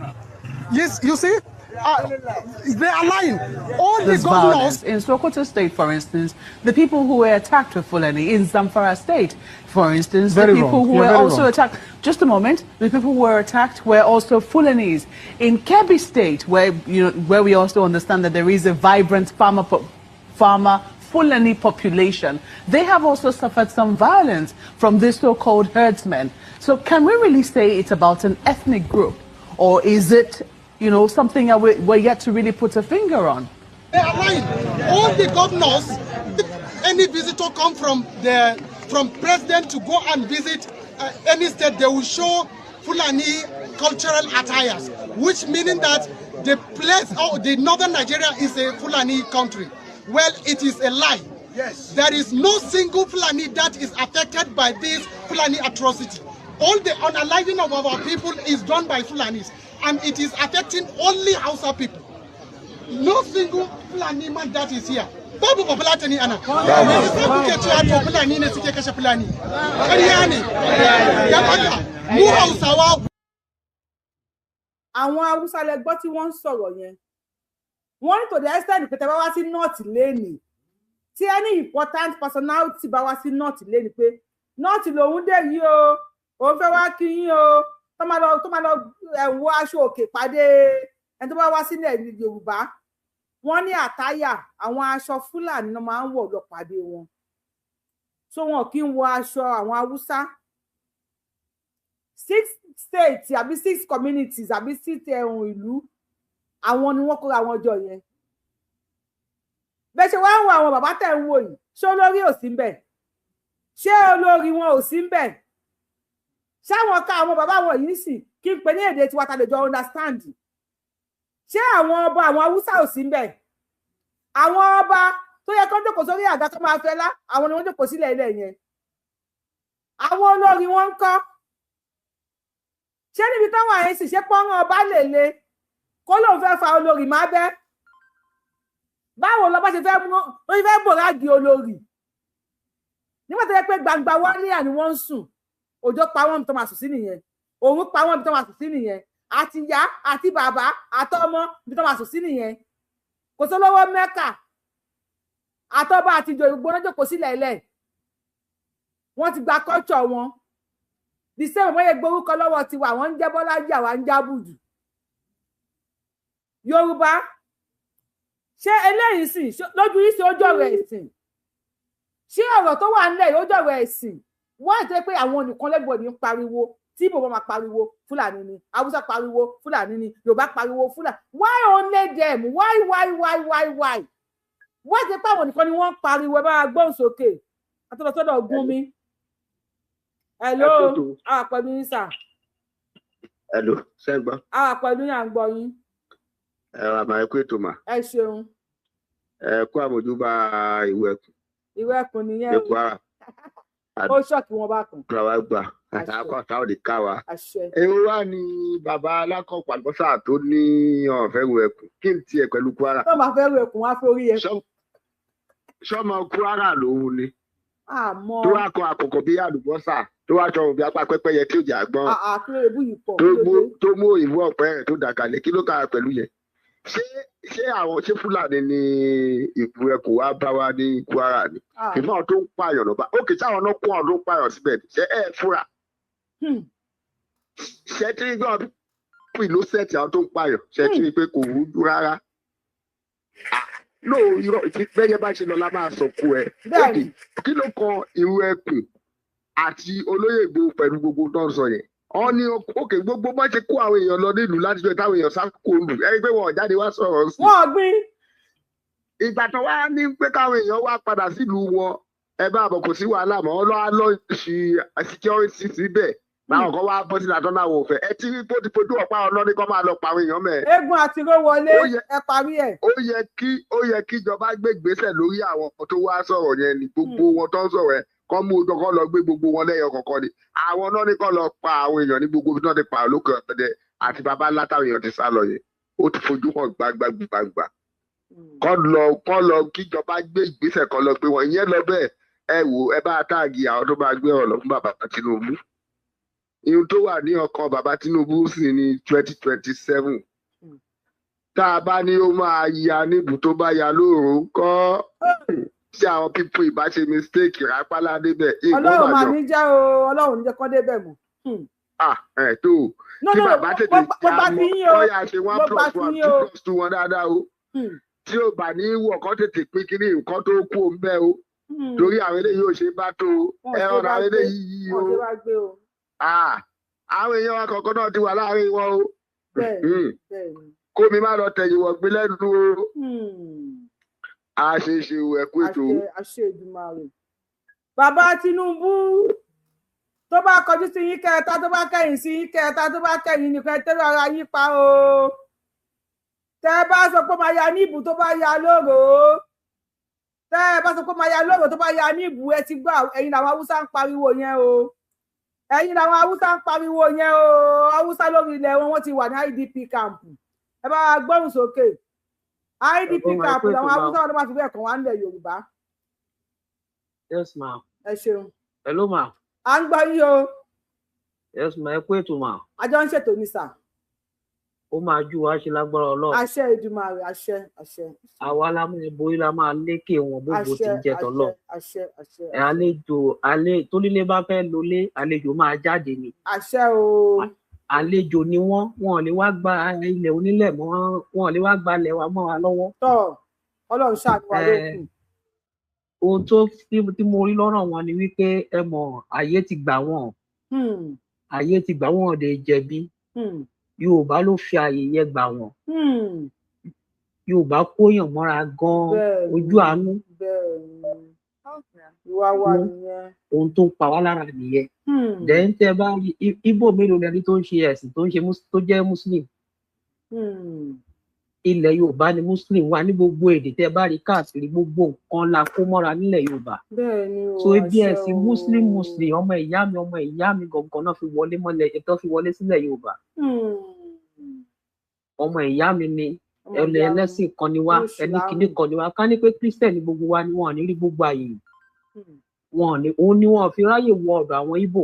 Yes, you see, they are lying. All the This governors violence. In Sokoto State, for instance, the people who were attacked were Fulani. In Zamfara State, for instance, Very the people wrong. who You're were very also wrong. attacked. Just a moment. The people who were attacked were also Fulanis. In Kebbi State, where you know, where we also understand that there is a vibrant farmer Fulani population, they have also suffered some violence from these so-called herdsmen. So can we really say it's about an ethnic group, or is it something that we're yet to really put a finger on? They are lying. All the governors, any visitor come from president to go and visit any state, they will show Fulani cultural attires, which meaning that the place, oh, the northern Nigeria is a Fulani country. Well, it is a lie. Yes. There is no single Fulani that is affected by this Fulani atrocity. All the unaliving of our people is done by Fulanis, and it is affecting only Hausa people. No single Fulani man that is here. Babu Bafulatani a nan. Me yasa kuke cewa to Fulani ne suke kashe Fulani? Ƙarya ne. Dan Allah, mu Hausawa. Àwọn Haúsá lẹ gbọ́ tí wọ́n ń sọ̀rọ̀ yẹn. Wọ́n ní to the extent pé tẹ́ bá wá sí North lẹ́nìí, tí any important personality bá wá sí North lẹ́nìí pé North lòun dé yìí o, òun fẹ́ wá kí yín o, tó máa lọ wọ aṣọ òkè pàdé ẹni tó bá wá sílẹ̀ Yorùbá, wọ́n ní attire àwọn aṣọ Fúlàní náà máa ń wọ̀ lọ pàdé wọn. So wọn kì í wọ aṣọ àwọn Haúsá. Six states àbí six communities àbí six ẹ̀hún ìlú, àwọn ni wọ́n kóra wọn jọ yẹn. Bẹ́ẹ̀ ṣe wá ń wo àwọn bàbá tẹ̀ ń wò yìí, ṣé olórí ò sí ń bẹ̀? Ṣé olórí wọn ò sí ń bẹ̀? Ṣáwọn ká àwọn bàbá wọn yìí sì kí n pè ní èdè tiwa ta lè jọ understand? Ṣé àwọn ọba àwọn Haúsá ò sí ń bẹ̀? Àwọn ọba tó yẹ kó jókòó sórí àga tó máa fẹ́ lá, àwọn ni wọ́n jókòó sílẹ̀ ilẹ̀ yẹn. Àwọn olórí wọn ń kọ́? Ṣé níbi táwọn àyè sì ṣe pọ́nrán ọba lè le kó lóun fẹ́ fa olórí má bẹ́? Báwo lọba ṣe fẹ́ mú ó ṣe fẹ́ bòrágì olórí nígbà tó yẹ pé gbangba wálíà ni wọ́n ń sùn? Òjò pa wọ́n tó máa sùn sí nìyẹn, òun pa wọ́n tó máa sùn sí nìyẹn, àti ìyá àti bàbá àtọmọ ibi tó máa sùn sí nìyẹn. Kò sólówó Mẹ́kà, àtọba àti ìjòyè gbogbo náà jókòó sílẹ̀ ilẹ̀. Wọ́n ti gba culture wọn. The same wọ́n yẹ gborúkọ lọ́wọ́ tiwa. Àwọn ń jẹ́ Bọ́lájí, àwa ń jábùdù. Yorùbá, ṣé eléyìí sìn lójú yìí sí ojú ọ̀rọ̀ ẹ̀sìn? Ṣé ọ̀rọ̀ tó wà nílẹ̀ yìí ó jọ̀rọ̀ ẹ̀sìn? Wọ́n àti pé àwọn nìkan lẹ́gbọ̀dì ń pariwo. Tí Ìgbò máa pariwo, Fúlàní ni. Haúsá pariwo, Fúlàní ni. Yorùbá pariwo, Fúlàní. Why only them? Why, why, why, why, why? Wọ́n ti pé àwọn nìkan ni wọ́n ń pariwo. Ẹ bá wa gbóhùn sókè àtọ́lọ́sọ́dọ̀ gún mi. Hello, àwa pẹ̀lú yín, sir. Hello, ṣẹ́gbọ́n. Àwa pẹ̀lú yín, à ń gbọ́ yín. Ẹ wà máa kú ètò mà. Ẹ ṣeun. Ẹ kú àmójúbà ìwé ẹkùn. Ìwé ẹkùn nìyẹn. Ní Kwara. Ó ṣọ́ọ̀kì wọn bá kàn. Àdúrà wa gbà, àtàkọ́ àtàwọn òde ká wa. Àṣẹ. Èwo wá ní bàbá alákọ̀ọ́pọ̀ àlùbọ́sà tó ní ọ̀fẹ́ ìwé ẹkùn kí n tiẹ̀ pẹ̀lú Kwara? Tó máa fẹ́ ru ẹkùn wá fẹ́ orí ẹkùn. Sọmọ Kwara lòun ni? Àmọ́. Tó wá kọ àkọ́kọ́ bí àlùbọ́sà, tó wá sọ̀rọ̀ bí apá pẹ́pẹ́yẹ tí ò jà gbọ́n. Àkúrò ebú yìí pọ̀. Tó mú òyìnbó ọ̀pẹ rẹ̀ tó dà kalẹ̀, kí ló kà pẹ̀lú yẹn? Ṣé àwọn ṣé Fúlàní ni ìpù ẹkùn wá bá wa ní Kwara ni? Ìfọ̀n tó ń pààyàn lọ́ba ókè sáwọn náà kó àwọn tó ń pààyàn síbẹ̀ ni. Ṣé ẹ fúra ṣé tí gbọ́n pì ló sẹ̀tì àwọn tó ń pààyàn? Ṣé tí pé kò rújú rárá? No, irọ́ bẹ́yẹ bá ṣe lọ la máa sọ̀kò ẹ̀. Ókè, kí ló kan ìrù ẹkùn àti olóyè Ìgbòho pẹ̀lú gbogbo tó ń sọ yẹn? Wọ́n ní òkè gbogbo bá ṣe kó àwọn èèyàn lọ nílùú láti jọ táwọn èèyàn sá kó lù ẹ pé wọn ò jáde wá sọ̀rọ̀ sí. Wọ́n gbin. Ìgbà tó wá ní pé káwọn èèyàn wá padà sílùú wọn, ẹ bá àbọ̀, kò sí wàhálà mọ́. Ọlọ́wà lọ sí security síbẹ̀, báwọn kan wá bọ́ sílẹ̀ àtọ́nà àwọn òfẹ́ ẹ tí bó ti fojú ọ̀pá ọlọ́ní kọ́ máa lọ pa àwọn èèyàn mẹ́. Eégún àti ró wọlé, ẹ parí ẹ. Ó yẹ kí ìjọba gbé ìgbésẹ̀ lórí àwọn tó wá sọ̀rọ̀ yẹn ni. Gbogbo wọn tó ń sọ̀rọ̀ yẹn, kọ́ mú ojú kọ́ lọ gbé gbogbo wọn lẹ́yọ kọ̀ọ̀kan ni. Àwọn náà ní kọ́ lọ pa àwọn èèyàn ní gbogbo ibi tí wọ́n ti pa lókè ọ̀dẹ àti bàbá ńlá táwọn èèyàn ti sá lọ yẹn. Ó ti fojú hàn gbangba gbangba. Kọ́ lọ kíjọba gbé ìgbésẹ̀ kan lọ gbé wọn. Ìyẹn lọ bẹ́ẹ̀. Ẹ wò, ẹ bá tag àwọn tó máa gbé ọ̀rọ̀ lọ fún bàbá Tinubu. Ihun tó wà ní ọkàn bàbá Tinubu sì ní 2027. Tá a bá ní ó máa ya níbù, tó bá ya lóòrùn kọ́, tí àwọn people ìbá ṣe mistake rápálá débẹ̀, nǹkan Ọlọ́run máa bàjọ́. ní jẹ́ o, Ọlọ́run ní jẹ́ kọ́ débẹ̀ mọ́. Ah, ẹ tó No, kí no, bàbá tètè mo gbà já tí yín o. mọ́ kọ́ yà ṣe one Mo gbà plus tí one yín two o. plus two wọn dáadáa o. Tí ò bá ní wọ̀, kọ́ tètè pín kínní nǹkan tó kú òun bẹ́ẹ̀ o, torí àwọn eléyìí ò ṣe bá tó o. Wọn ò ṣe Ẹran bá àwọn gbé. eléyìí yìí Wọn o. ò ṣe bá gbé o. Ah, àwọn èèyàn wa kọ̀ọ̀kan náà ti wà láàrin wọn o. bẹ́ẹ̀ bẹ́ẹ̀ ni. Kó mi má lọ tẹ̀yìn wọ̀ gbé lẹ́nu o. A ṣe é ṣe o, ẹ kú ètò o. Àṣẹ, àṣẹ Èdùmàrè. Bàbá Tinubu, tó bá kọjú sí yín kẹta, tó bá kẹ̀yìn sí yín kẹta, tó bá kẹ̀yìn nìkan, tẹ́lẹ̀ ara yín pa o. Tẹ́ bá sọ pé máa ya ní ìbù, tó bá ya lóru, tẹ́ ẹ bá sọ pé máa ya lóru, tó bá ya ní ìbù, ẹ ti gbọ́. Ẹ̀yin làwọn Haúsá ń pariwo yẹn o, ẹ̀yin làwọn Haúsá ń pariwo yẹn o. Haúsá lórí ilẹ̀ wọn, wọ́n ti wà ní IDP camp. Ẹ bá wa gbóhùn sókè. IDP Ẹ̀gbọ́n, camp ẹ kú ètò làwọn máa. Haúsá wọn ló máa fi bẹ́ẹ̀ kàn wá nílẹ̀ Yorùbá. Yes, ma. Ẹ ṣeun. Hello, ma. À ń gbọ́ yín o. Yes, ma. Ẹ kú ètò, ma. Àjọ ń ṣètò ní sà. Ó máa jú wa ṣe lágbára Ọlọ́run. Àṣẹ Èdùmàrè, àṣẹ, àṣẹ. Àwa la máa borí, la máa lékè wọn gbogbo tí Àṣẹ. ń jẹ tọlọ. Àṣẹ, àṣẹ. Ẹ àlejò alẹ tónílé bá fẹ́ lọlé, àlejò máa jáde ni. Àṣẹ o. Àlejò ni wọ́n, wọn ò lè wá gba ilẹ̀ onílẹ̀ mọ́, wọn ò lè wá gba ilẹ̀ wa mọ́ wa lọ́wọ́. Tọ, Ọlọ́run ṣàánú wa Ẹ, lókun. Ohun tó tí mo rí lọ́rọ̀ wọn ni wípé, ẹ mọ̀, àyè ti gbà wọ́n, àyè ti gbà wọ́n, ọ̀dẹ̀ jẹ̀bi. Yorùbá ló fi àyè yẹn gbà wọ́n. Yorùbá kóyàn mọ́ra gan-an, ojú àánú. Bẹ́ẹ̀ni, ìwà wa nìyẹn. Ohun tó ń pa wá lára nìyẹn. Then tẹ bá rí Ìgbò mélòó lẹni tó ń ṣe ẹ̀sìn tó ń ṣe tó jẹ́ Muslim? Ilẹ̀ Yorùbá ni Muslim wà ní gbogbo èdè tẹ bá rí káàkiri, gbogbo nǹkan la kó mọ́ra nílẹ̀ Yorùbá. Bẹ́ẹ̀ ni o. So ibi Àṣẹ ẹ̀sìn o. Muslim, Muslim, ọmọ ìyá mi, ọmọ ìyá mi gangan náà fi wọlé mọ́lẹ̀, tó fi wọlé sílẹ̀ Yorùbá. Ọmọ ìyá mi ni. Ọmọ ẹlẹ ìyá mi. Ẹlẹ́sìn kan ni wá, Nínú ẹni Ìsìlámù. kinní kan ni wá. Ká ní pé Christian ni gbogbo wa ni, wọn ò ní rí gbogbo àyè yìí. Wọn ò ní, òun ni wọn ò fi ráyè wọ ọ̀dọ̀ àwọn Ìgbò.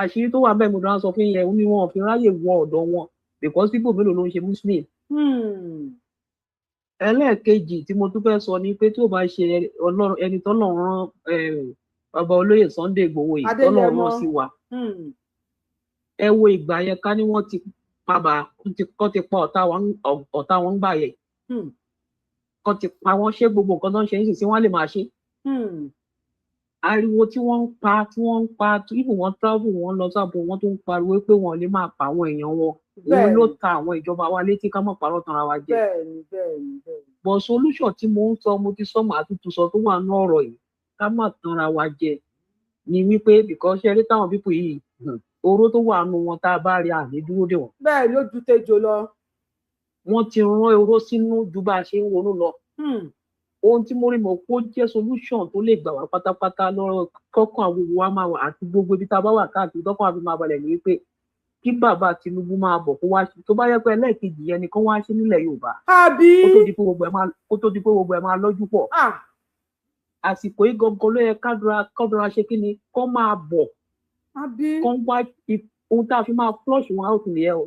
Àṣírí tó wà bẹ́ẹ̀ mo dáná sọ fún yẹn, òun ni wọn ò fi ráyè wọ ọ̀dọ̀ wọn, because Ìgbò mélòó ló ń ṣe Muslim? Ẹlẹ́ẹ̀kejì tí mo tún fẹ́ sọ ni pé tí ó bá ṣe Ọlọ́run, ẹni tọ́lọ́run rán, bàbá olóyè Sunday Igboho yìí tọ́lọ́run Adéyẹmọ. rán sí wa. Ẹ wo ìgbà yẹn, ká ní wọ́n ti pa bá ti kọ́ ti pa ọ̀tá wọn, ọ̀tá wọn ń gbà yẹn, kọ́ ti pa wọ́n, ṣé gbogbo nǹkan tó ń ṣe nísinsìnyí wọ́n lè máa ṣe? Ariwo tí wọ́n ń pa, tí wọ́n ń pa, even wọ́n travel, wọ́n lọ sábò, wọ́n tó ń pariwo pé wọ́n lè máa pa àwọn èèyàn wọn, òun ló ta àwọn ìjọba wa létí. Ká má parọ́ tanra wa jẹ. bẹ́ẹ̀ni bẹ́ẹ̀ni bẹ́ẹ̀ni. But solution tí mo ń sọ, mo ti sọ, màá tuntun sọ, tó wà ní ọ̀rọ̀ yìí, ká má tanra wa jẹ ni wípé, because ṣe eré táwọn people yìí, oró tó wà nù wọn, tá a bá rí, àní dúró dè wọ́n. Bẹ́ẹ̀ ló ju tejò lọ. Wọ́n ti rán oró sínú ju bá a ṣe ń ronú lọ. Ohun tí mo rí mọ̀ kó jẹ́ solution tó lè gbà wá pátápátá lọ́rọ̀ kọ́kàn àwọn gbogbo wa máa wà àti gbogbo ibi tá a bá wà káàkiri, tọ́kàn àfi máa balẹ̀ ní wípé kí bàbá Tinubu máa bọ̀ kó wá ṣe, tó bá yẹ pé ẹlẹ́ẹ̀kejì yẹn ni kó wá ṣe nílẹ̀ Yorùbá. Àbí. Kó tó di pé gbogbo ẹ̀ máa lọ́jú pọ̀. Àsìkò yìí gangan ló yẹ kádùrà kádùrà ṣe kí ni, kó máa bọ̀. Àbí. Kó wá ohun tá a fi máa flush wọn out nìyẹn o.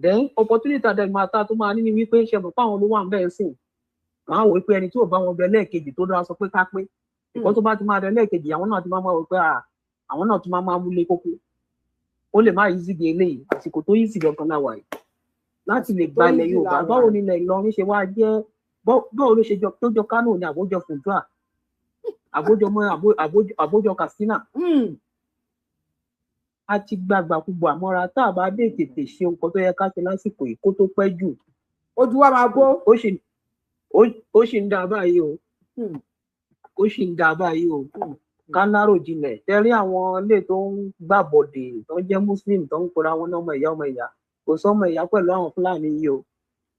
Then opportunity àdàgbà tá a tó máa ní ni wípé, ṣe mọ̀ pé àwọn ló wà ń bẹ́ẹ̀ sìn, wọn á wò pé ẹni tí ò bá wọn bẹ lẹ́ẹ̀kejì tó dára sọ pé ká pé ìkọ́ tó bá ti máa bẹ lẹ́ẹ̀kejì, àwọn náà ti máa máa wò pé àwọn náà tún máa máa múlé kókó, ó lè má easy di eléyìí. Àsìkò tó easy gangan náà wà yìí láti lè gba ilẹ̀ easy Yorùbá. la wà. Báwo ni ilẹ̀ Ìlọrin ṣe wá jẹ́? Báwo ló ṣe jọ tó jọ Kánò ní àbójọ Funtua, àbójọ mọ àbójọ Katsina? A ti gbàgbàkúgbà mọ́ra. Tá a bá dé tètè ṣe nǹkan tó yẹ ká ṣe lásìkò yìí kó tó pẹ́ jù, ojú wa máa bó. Ó sì ń dá báyìí o, ó sì ń dá báyìí o. Ká lárò jinlẹ̀ tẹ́rí àwọn ilé tó ń gbàbọ̀dè, tó ń jẹ́ Muslim, tó ń pera wọn ní ọmọ ìyá, ọmọ ìyá, kò sọmọ ìyá pẹ̀lú àwọn Fúlàní yìí o.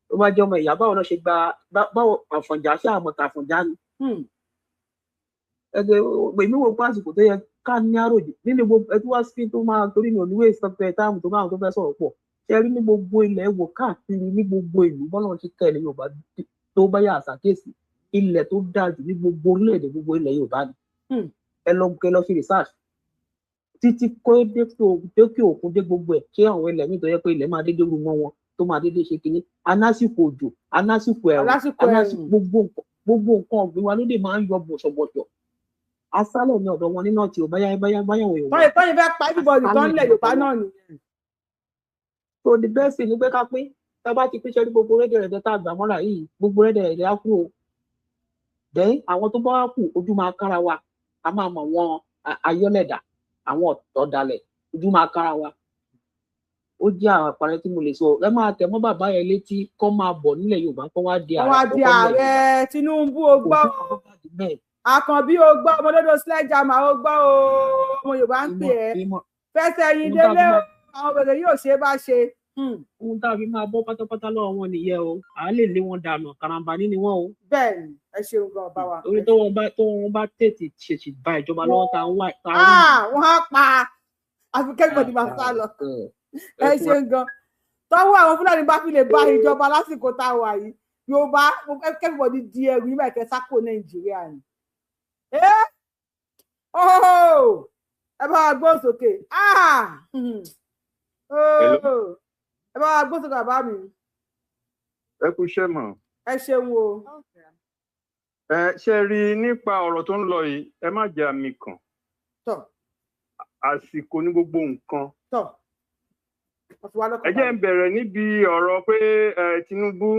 Tó bá jẹ́ ọmọ ìyá, báwo náà ṣe gba báwo Àfọ̀njá ṣe àmọ̀tà Àfọ̀njá ni? Ẹgbẹ́ èmi wò pé àsìkò tó yẹ Ká ní àròjù nínú gbogbo ẹ tí wá sí tó máa torí mi ò ní wéè sọpẹ táàmù tó máa tó fẹ́ sọ̀rọ̀ pọ̀. Ṣe rí ní gbogbo ilẹ̀ wò káàkiri ní gbogbo ìlú bọ́lá ti kẹ́ ilẹ̀ Yorùbá tó bá yà àṣàkíyèsí, ilẹ̀ tó dáa jù ní gbogbo orílẹ̀-èdè, gbogbo ilẹ̀ Yorùbá ni. Ẹ lọ, kẹ lọ fi research títí kó dé dókè òkun dé gbogbo ẹ̀. Ṣé àwọn ilẹ̀ míì tó yẹ pé ilẹ̀ máa dédé ru mọ́ wọn, tó máa dédé ṣe kinní anásìkò òjò, anásìkò ẹ̀rùn, alásìkò anásìkò ẹ̀rùn. Gbogbo nǹkan ọ̀gbìn wa ló dé máa ń yọ bọ̀ṣọ̀bọ̀ṣọ̀. Asálẹ̀ ní ọ̀dọ̀ wọn nínú ọ̀tí ò báyá báyá báyá òun Tọ́yìn tọ́yìn fẹ́ pa everybody tó ń asálẹ̀ lẹ̀ ní Yorùbá ọ̀dọ̀ wọn. náà nìyẹn. So the best thing ni pé ká pín. Tá a bá ti pín, ṣe ní gbogbo rẹ́dẹ̀rẹ́dẹ́ tá a gbà mọ́ra yìí, gbogbo rẹ́dẹ̀rẹ́dẹ́ á kúrò. Then àwọn tó bá wá kù, ojú máa kára wa, a máa mọ̀ wọn ayọ́lẹ̀dà, àwọn ọ̀dàlẹ̀, ojú máa kára wa. Ó jẹ́ àwọn àpẹẹrẹ tí mo lè sọ. Ẹ máa tẹ̀ mọ́ bàbá yẹn létí kó máa bọ̀ nílẹ̀ Yorùbá, kó wá di Wọ́n ààrẹ wá di àkọ́kọ́ nílẹ̀ ààrẹ. Yorùbá. Tinubu, o Kò gbọ́ sí o. nǹkan tó bá di bẹ́ẹ̀. Àkànbí, o gbọ́. Ọmọdédò sledgehammer, o gbọ́ o. Ọmọ Yorùbá ń pè Ìmọ̀ ẹ́ ìmọ̀ fẹsẹ̀ yín ohun tá a fi délé o. máa Àwọn bèrè yóò ṣe é bá ṣe. Ohun tá a fi máa bọ́ pátápátá lọ́wọ́ wọn nìyẹn o. À á lè lé wọn dànù, karambani ni wọn o. Bẹ́ẹ̀ ni, ẹ ṣeun gan, ọba wa. Torí Ẹ tó ṣeun. wọn bá tó wọn bá tètè ṣèṣì ba ìjọba lọ́wọ́ tá a ń wá tá a ń wí. Ah, wọ́n á pa, àfi kẹ́gbọ̀dì máa sá lọ. Ẹ Ẹ kú. ṣeun gan. Tọ́wọ́ àwọn Fúlàní bá fi lè bá ìjọba lásìkò tá a wà yìí, Yorùbá, kẹ́gbọ̀dì di ẹrù yìí báyìí, kẹ́ sákò Nàìjíríà ni. Ẹ oh, ẹ bá wa gbóhùn sókè. Ah, Hello. oh, ẹ bá wa gbóhùn sókè, bàbá mi. Ẹ kú iṣẹ́ mọ̀. Ẹ ṣeun o. Ẹ ṣe rí i nípa ọ̀rọ̀ tó ń lọ yìí, ẹ má jẹ́ àmì kàn. Tọ. Àsìkò ní gbogbo nǹkan. Tọ, wọ́n fi wá Ẹ lọ́kàn jẹ́ ń balẹ̀. bẹ̀rẹ̀ níbi ọ̀rọ̀ pé Tinubu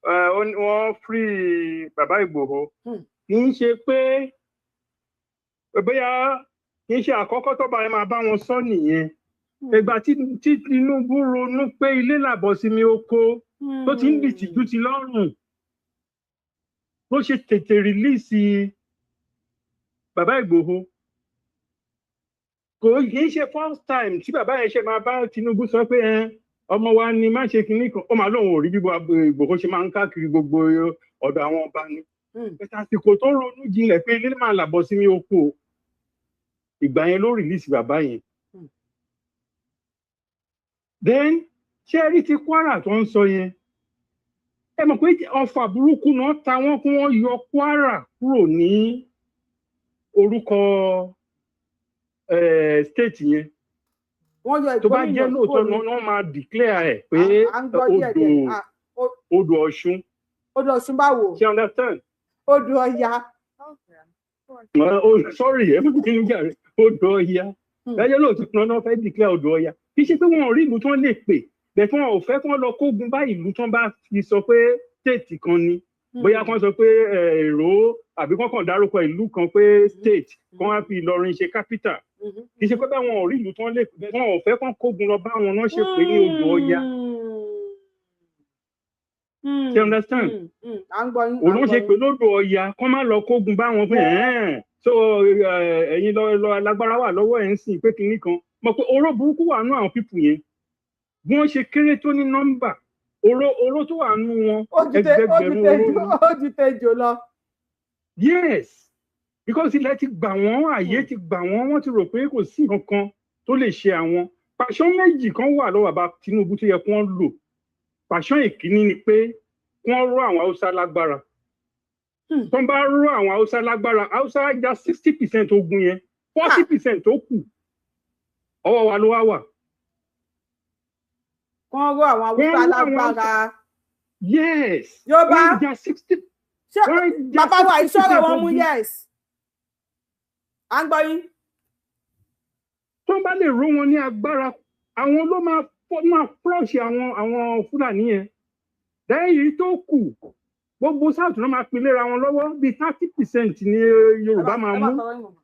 wọ́n free bàbá Ìgbòho. Kì í ṣe pé bóyá kì í ṣe àkọ́kọ́ tó bá yẹn máa bá wọn sọ nìyẹn. Ìgbà tí Tinubu ronú pé ilé làbọ̀ sí mi oko tó ti ń dìtìjú ti lọ́rùn ló ṣe tètè release bàbá Ìgbòho. Kò kì í ṣe first time tí bàbá yẹn ṣe máa bá Tinubu sọ pé ẹ ọmọ wa ni, má ṣe kinní kan. Ó máa lóun ò rí bí Ìgbòho ṣe máa ń káàkiri gbogbo ọ̀dọ̀ àwọn ọba ni. Bẹ́ẹ̀ àsìkò tó ronú jinlẹ̀ pé ilé máa làbọ̀ sí mi oko, ìgbà yẹn ló release bàbá yẹn. Then ṣé ẹ rí ti Kwara tó ń sọ yẹn, ẹ mọ̀ pé ọfà burúkú náà ta wọ́n kí wọ́n yọ Kwara kúrò ní orúkọ state yẹn. Wọ́n yọ Tó bá ìgbómìnà jẹ́ kúrò lóòótọ́ ní náà máa declare ẹ̀ pé À ń gbọ́ díẹ̀ odò díẹ̀. Ah, odò Ọ̀ṣun. Odò Ọ̀ṣun báwo? Ṣe understand? Odò Ọya. Oh, sorry, ẹ má bínú jàre, odò Ọya lẹ́yìn. Lóòótọ́ náà náà fẹ́ declare odò Ọya. Kì í ṣe pé wọn ò rí ìlú tí wọ́n lè pè bẹ́ẹ̀, tí wọn ò fẹ́ kí wọ́n lọ kógun bá ìlú tí wọ́n bá fi sọ pé state kan ni. Bóyá kí wọ́n sọ pé èrò àbí kí wọ́n kàn dárúkọ ìlú kan pé state, kí wọ́n á fi Ìlọrin ṣe capital. Kì í ṣe pé báwọn ò rí ìlú tí wọ́n lè pè, wọn ò fẹ́ kí wọ́n kógun lọ bá wọn náà ṣe pé ní odò Ọya. Ṣe understand? À ń gbọ́ yín, à Òun ń ló gbọ́ ṣe yín. pé lódò Ọya kọ́ má lọ kógun bá wọn pé ẹ̀ẹ́n so ẹ̀yin lọ lọ alágbára wà lọ́wọ́ ẹ̀ ń sìn pé kinní kan mọ̀ pé oró burúkú wà nú àwọn people yẹn. Bí wọ́n ṣe kéré tó ní nọ́mbà, oró oró tó wà nú wọn, Ó ju tẹ ó ju ẹgbẹgbẹ̀rún tejò oró ni. Ó ju tejò lọ. Yes, because ilẹ̀ ti gbà wọ́n, ààyè ti gbà wọ́n, wọ́n ti rò pé kò sí nǹkan kan tó lè ṣe àwọn. Pàṣán méjì kan wà lọ́wọ́ bàbá Tinubu tó yẹ kí wọ́n lò. Pàṣán ìkíní ni pé kí wọ́n rọ àwọn Haúsá lágbára. Tó ń bá rọ àwọn Haúsá lágbára, Haúsá já 60% ogun yẹn, 40% tó kù ọwọ́ wa ló wá wà. Kán rọ àwọn Wọ́n Haúsá rọ àwọn Haúsá lágbára. Yes. Yorùbá Wọ́n já 60 ṣé wọ́n já bàbá wa 60% ìṣòro wọn mú ogun. Yes, à ń gbọ́ yín. Tó bá lè ró wọn ní agbára, àwọn ló máa flush àwọn Fúlàní yẹn. Lẹ́yìn èyí tó kù, gbogbo South náà máa pín léra wọn lọ́wọ́, bíi 30% ní Yorùbá máa Ẹ má mú sọ̀rọ̀ yín mọ̀.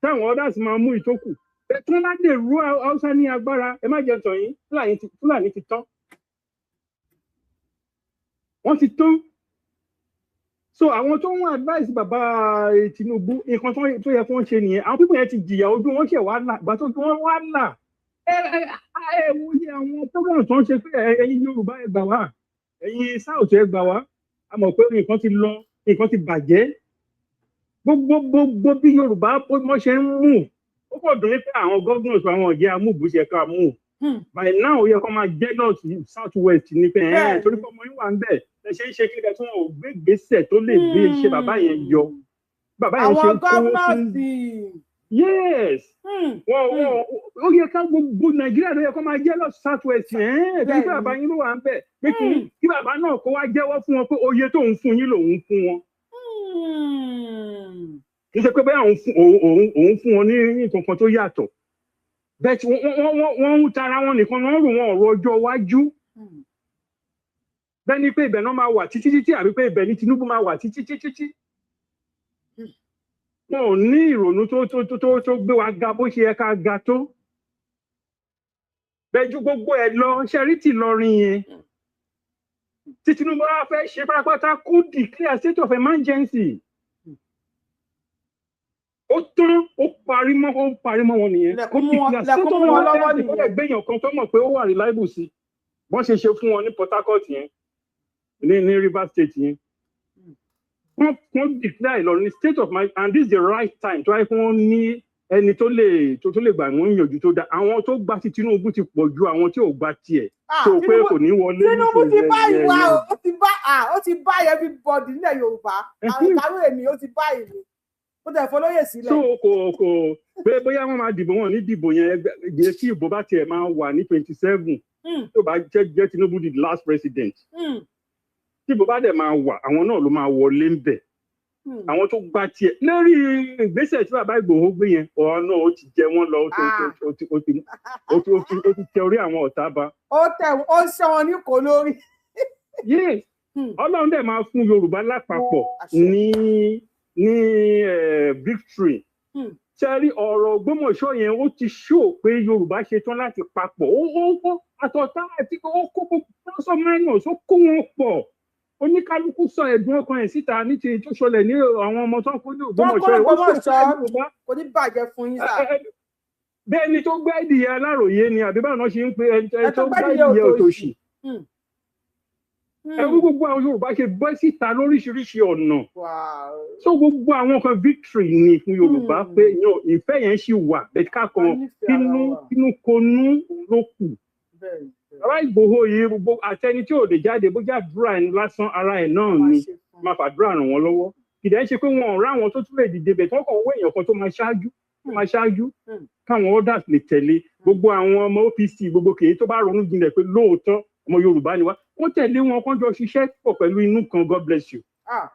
táwọn others máa mú ìtókù. Tí wọ́n bá lè ró Haúsá ní agbára, ẹ má jẹ́ tàn yín, Fúlàní ti tán, wọ́n ti tán. So àwọn tó ń advice bàbá Tinubu, nǹkan tó yẹ kó ń ṣe nìyẹn. Àwọn people yẹn ti jìyà, ojú wọn ṣẹ̀ wá là. Ìgbà tó wọn wá là, ẹ wo iye àwọn program tó ń ṣe pé ẹ̀yin Yorùbá, ẹ gbà wá, ẹ̀yin South, ẹ gbà wá. A mọ̀ pé nǹkan ti lọ, nǹkan ti bàjẹ́. Gbogbo gbogbo bí Yorùbá bó wọ́n ṣe ń mú Ó kàn dùn mí pé àwọn governors àwọn ọ̀jẹ̀ amúbùṣe ká mú. By now, ó yẹ kó máa jealous South West ní pé torí pé ọmọ yín wà ń bẹ̀ ẹ ṣe ń ṣe kí ẹ tí wọn ò gbé ìgbésẹ̀ tó lè gbé iṣẹ́ bàbá yẹn yọ. Bàbá yẹn ṣe Àwọn ń kówó fún. Governors. Yes, wọn ó yẹ ká gbogbo Nàìjíríà ló yẹ kó máa jealous South West torí pé bàbá yín ló wà ń bẹ̀, pé kí bàbá náà kó wá jẹ́wọ́ fún wọn pé oye tóun fún yín lòun fún wọn, kì í ṣe pé bẹ́ẹ̀ òun fún wọn ní nǹkan kan tó yàtọ̀. Bẹ́ẹ̀ tí wọ́n ń tara wọn nìkan, wọ́n rò wọn ọ̀rọ̀ ọjọ́ iwájú bẹ́ẹ̀ ni pé ibẹ̀ náà máa wà títí títí, àbí pé ibẹ̀ ni Tinubu máa wà títí títí títí. Wọn ò ní ìrònú tó gbé wa ga bó ṣe yẹ ká ga tó bẹ́ẹ̀ ju gbogbo ẹ̀ lọ. Ṣẹ́rí tì lọrin yẹn tí Tinubu wá fẹ́ ṣe pátápátá, kó declare state of emergency, ó tán, ó parí mọ́ wọn nìyẹn. Kó declare state Lẹ̀kún of mú wọn lọ́wọ́ emergency, kó lè nìyẹn. gbéyàn kan tó mọ̀ pé ó wà reliable sí bọ́n ṣe ṣe fún wọn ní Port Harcourt yẹn, ní Rivers State yẹn. Wọ́n declare Ìlọrin ní state of mind, and this is the right time tó wáyé kí wọ́n ní ẹni tó lè gbà wọ́n yànjú tó dáa. Àwọn tó gba ti Tinubu ti pọ̀ ju àwọn tí ò gba tiẹ̀ tó pé kò ní wọlé. Tinubu ti bá ìwà o, ó ti bá ó ti bá everybody nílẹ̀ Yorùbá, àwọn ìkàwé èmi, ó ti bá ìlú, ó tẹ̀ fọlọ́yè sílẹ̀. So kò pé bóyá wọ́n máa dìbò, wọn ní dìbò yẹn. Ẹgbẹ́ tí ìbò bá tiẹ̀ máa wà ní 27, tó bá jẹ́ Tinubu the last president, tí ìbò bá dẹ̀ máa wà, àwọn náà ló máa wọlé ń bẹ̀, àwọn tó gba tiẹ̀ lórí ìgbésẹ̀ tí bàbá Ìgbòho gbé yẹn. Ọ̀hún náà ó ti jẹ wọ́n lọ, ó ti tẹ orí àwọn ọ̀tá ba. Ó tẹ, ó ṣe wọn ní kò lórí. Yes, Ọlọ́run dẹ̀ máa fún Yorùbá lápapọ̀ ní victory. Ṣe rí ọ̀rọ̀ Ògbómọ̀ṣọ́ yẹn, ó ti ṣó pé Yorùbá ṣetán láti papọ̀. Ó àtọ̀tá àti ó kó plus or minus, ó kó wọn pọ̀. Oníkálukú sọ ẹ̀dùn ọkàn ẹ̀ síta ní ti tó ṣọlẹ̀ ní àwọn ọmọ tó ń kó ní Tó ń kó Ògbómọ̀ṣọ́ yẹn. Ó ṣó pé Ògbómọ̀ṣọ́. Yorùbá Kò ní bàjẹ́ fún yín sà. Bẹ́ẹ̀ ni tó gbẹ́ ìdìyẹ aláròye ni, àbí báwọn náà ṣe ń pe ẹni Ẹ tó tó gbẹ́ gbẹ́dìyẹ ìdìyẹ òtòṣì. òtòṣì. Ẹ wí gbogbo àwọn Yorùbá ṣe bọ́ síta lóríṣiríṣi ọ̀nà. So gbogbo àwọn kan, victory ni fún Yorùbá pé ìfẹ́ yẹn ṣì wà bẹ́ẹ̀, ká kan kínú konú ló kù. Bàbá Ìgbòho yìí, gbogbo àtẹni tí ò lè jáde, bójá àdúrà ẹni lásán ara ẹ̀ náà ni máa fàdúrà ràn wọ́n lọ́wọ́. Kìdá ń ṣe pé wọn ò rá àwọn tó tún lè dìde bẹ̀, tí wọ́n kàn wọ èèyàn kan tó máa ṣáájú káwọn others lè tẹ̀lé. Gbogbo àwọn ọmọ OPC, gbogbo kèé tó bá ronú jinlẹ̀ pé lóòótọ́ ọmọ Yorùbá ni wá, wọ́n tẹ̀lé wọn, kán jọ ṣiṣẹ́ pọ̀ pẹ̀lú inú kan. God bless you. Ah,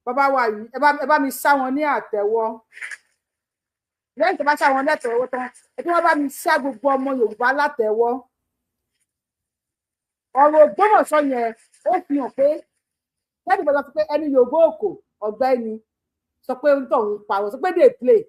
bàbá wa yìí, ẹ bá mi ṣá wọn ní àtẹ́wọ́. Lẹ́yìn tó bá ṣá wọn lẹ́tẹ̀wọ́ tán, ẹ tí wọ́n bá mi ṣá gbogbo ọmọ Yorùbá látẹ́wọ́. Ọ̀rọ̀ Ògbómọ̀ṣọ́ yẹn, ó fi hàn pé lẹ́yìn ìgbà tó sọ pé ẹni Yorùbá òkò ọ̀gbẹ́ni sọ pé ń tọ̀ ń parọ́, sọ pé dey play.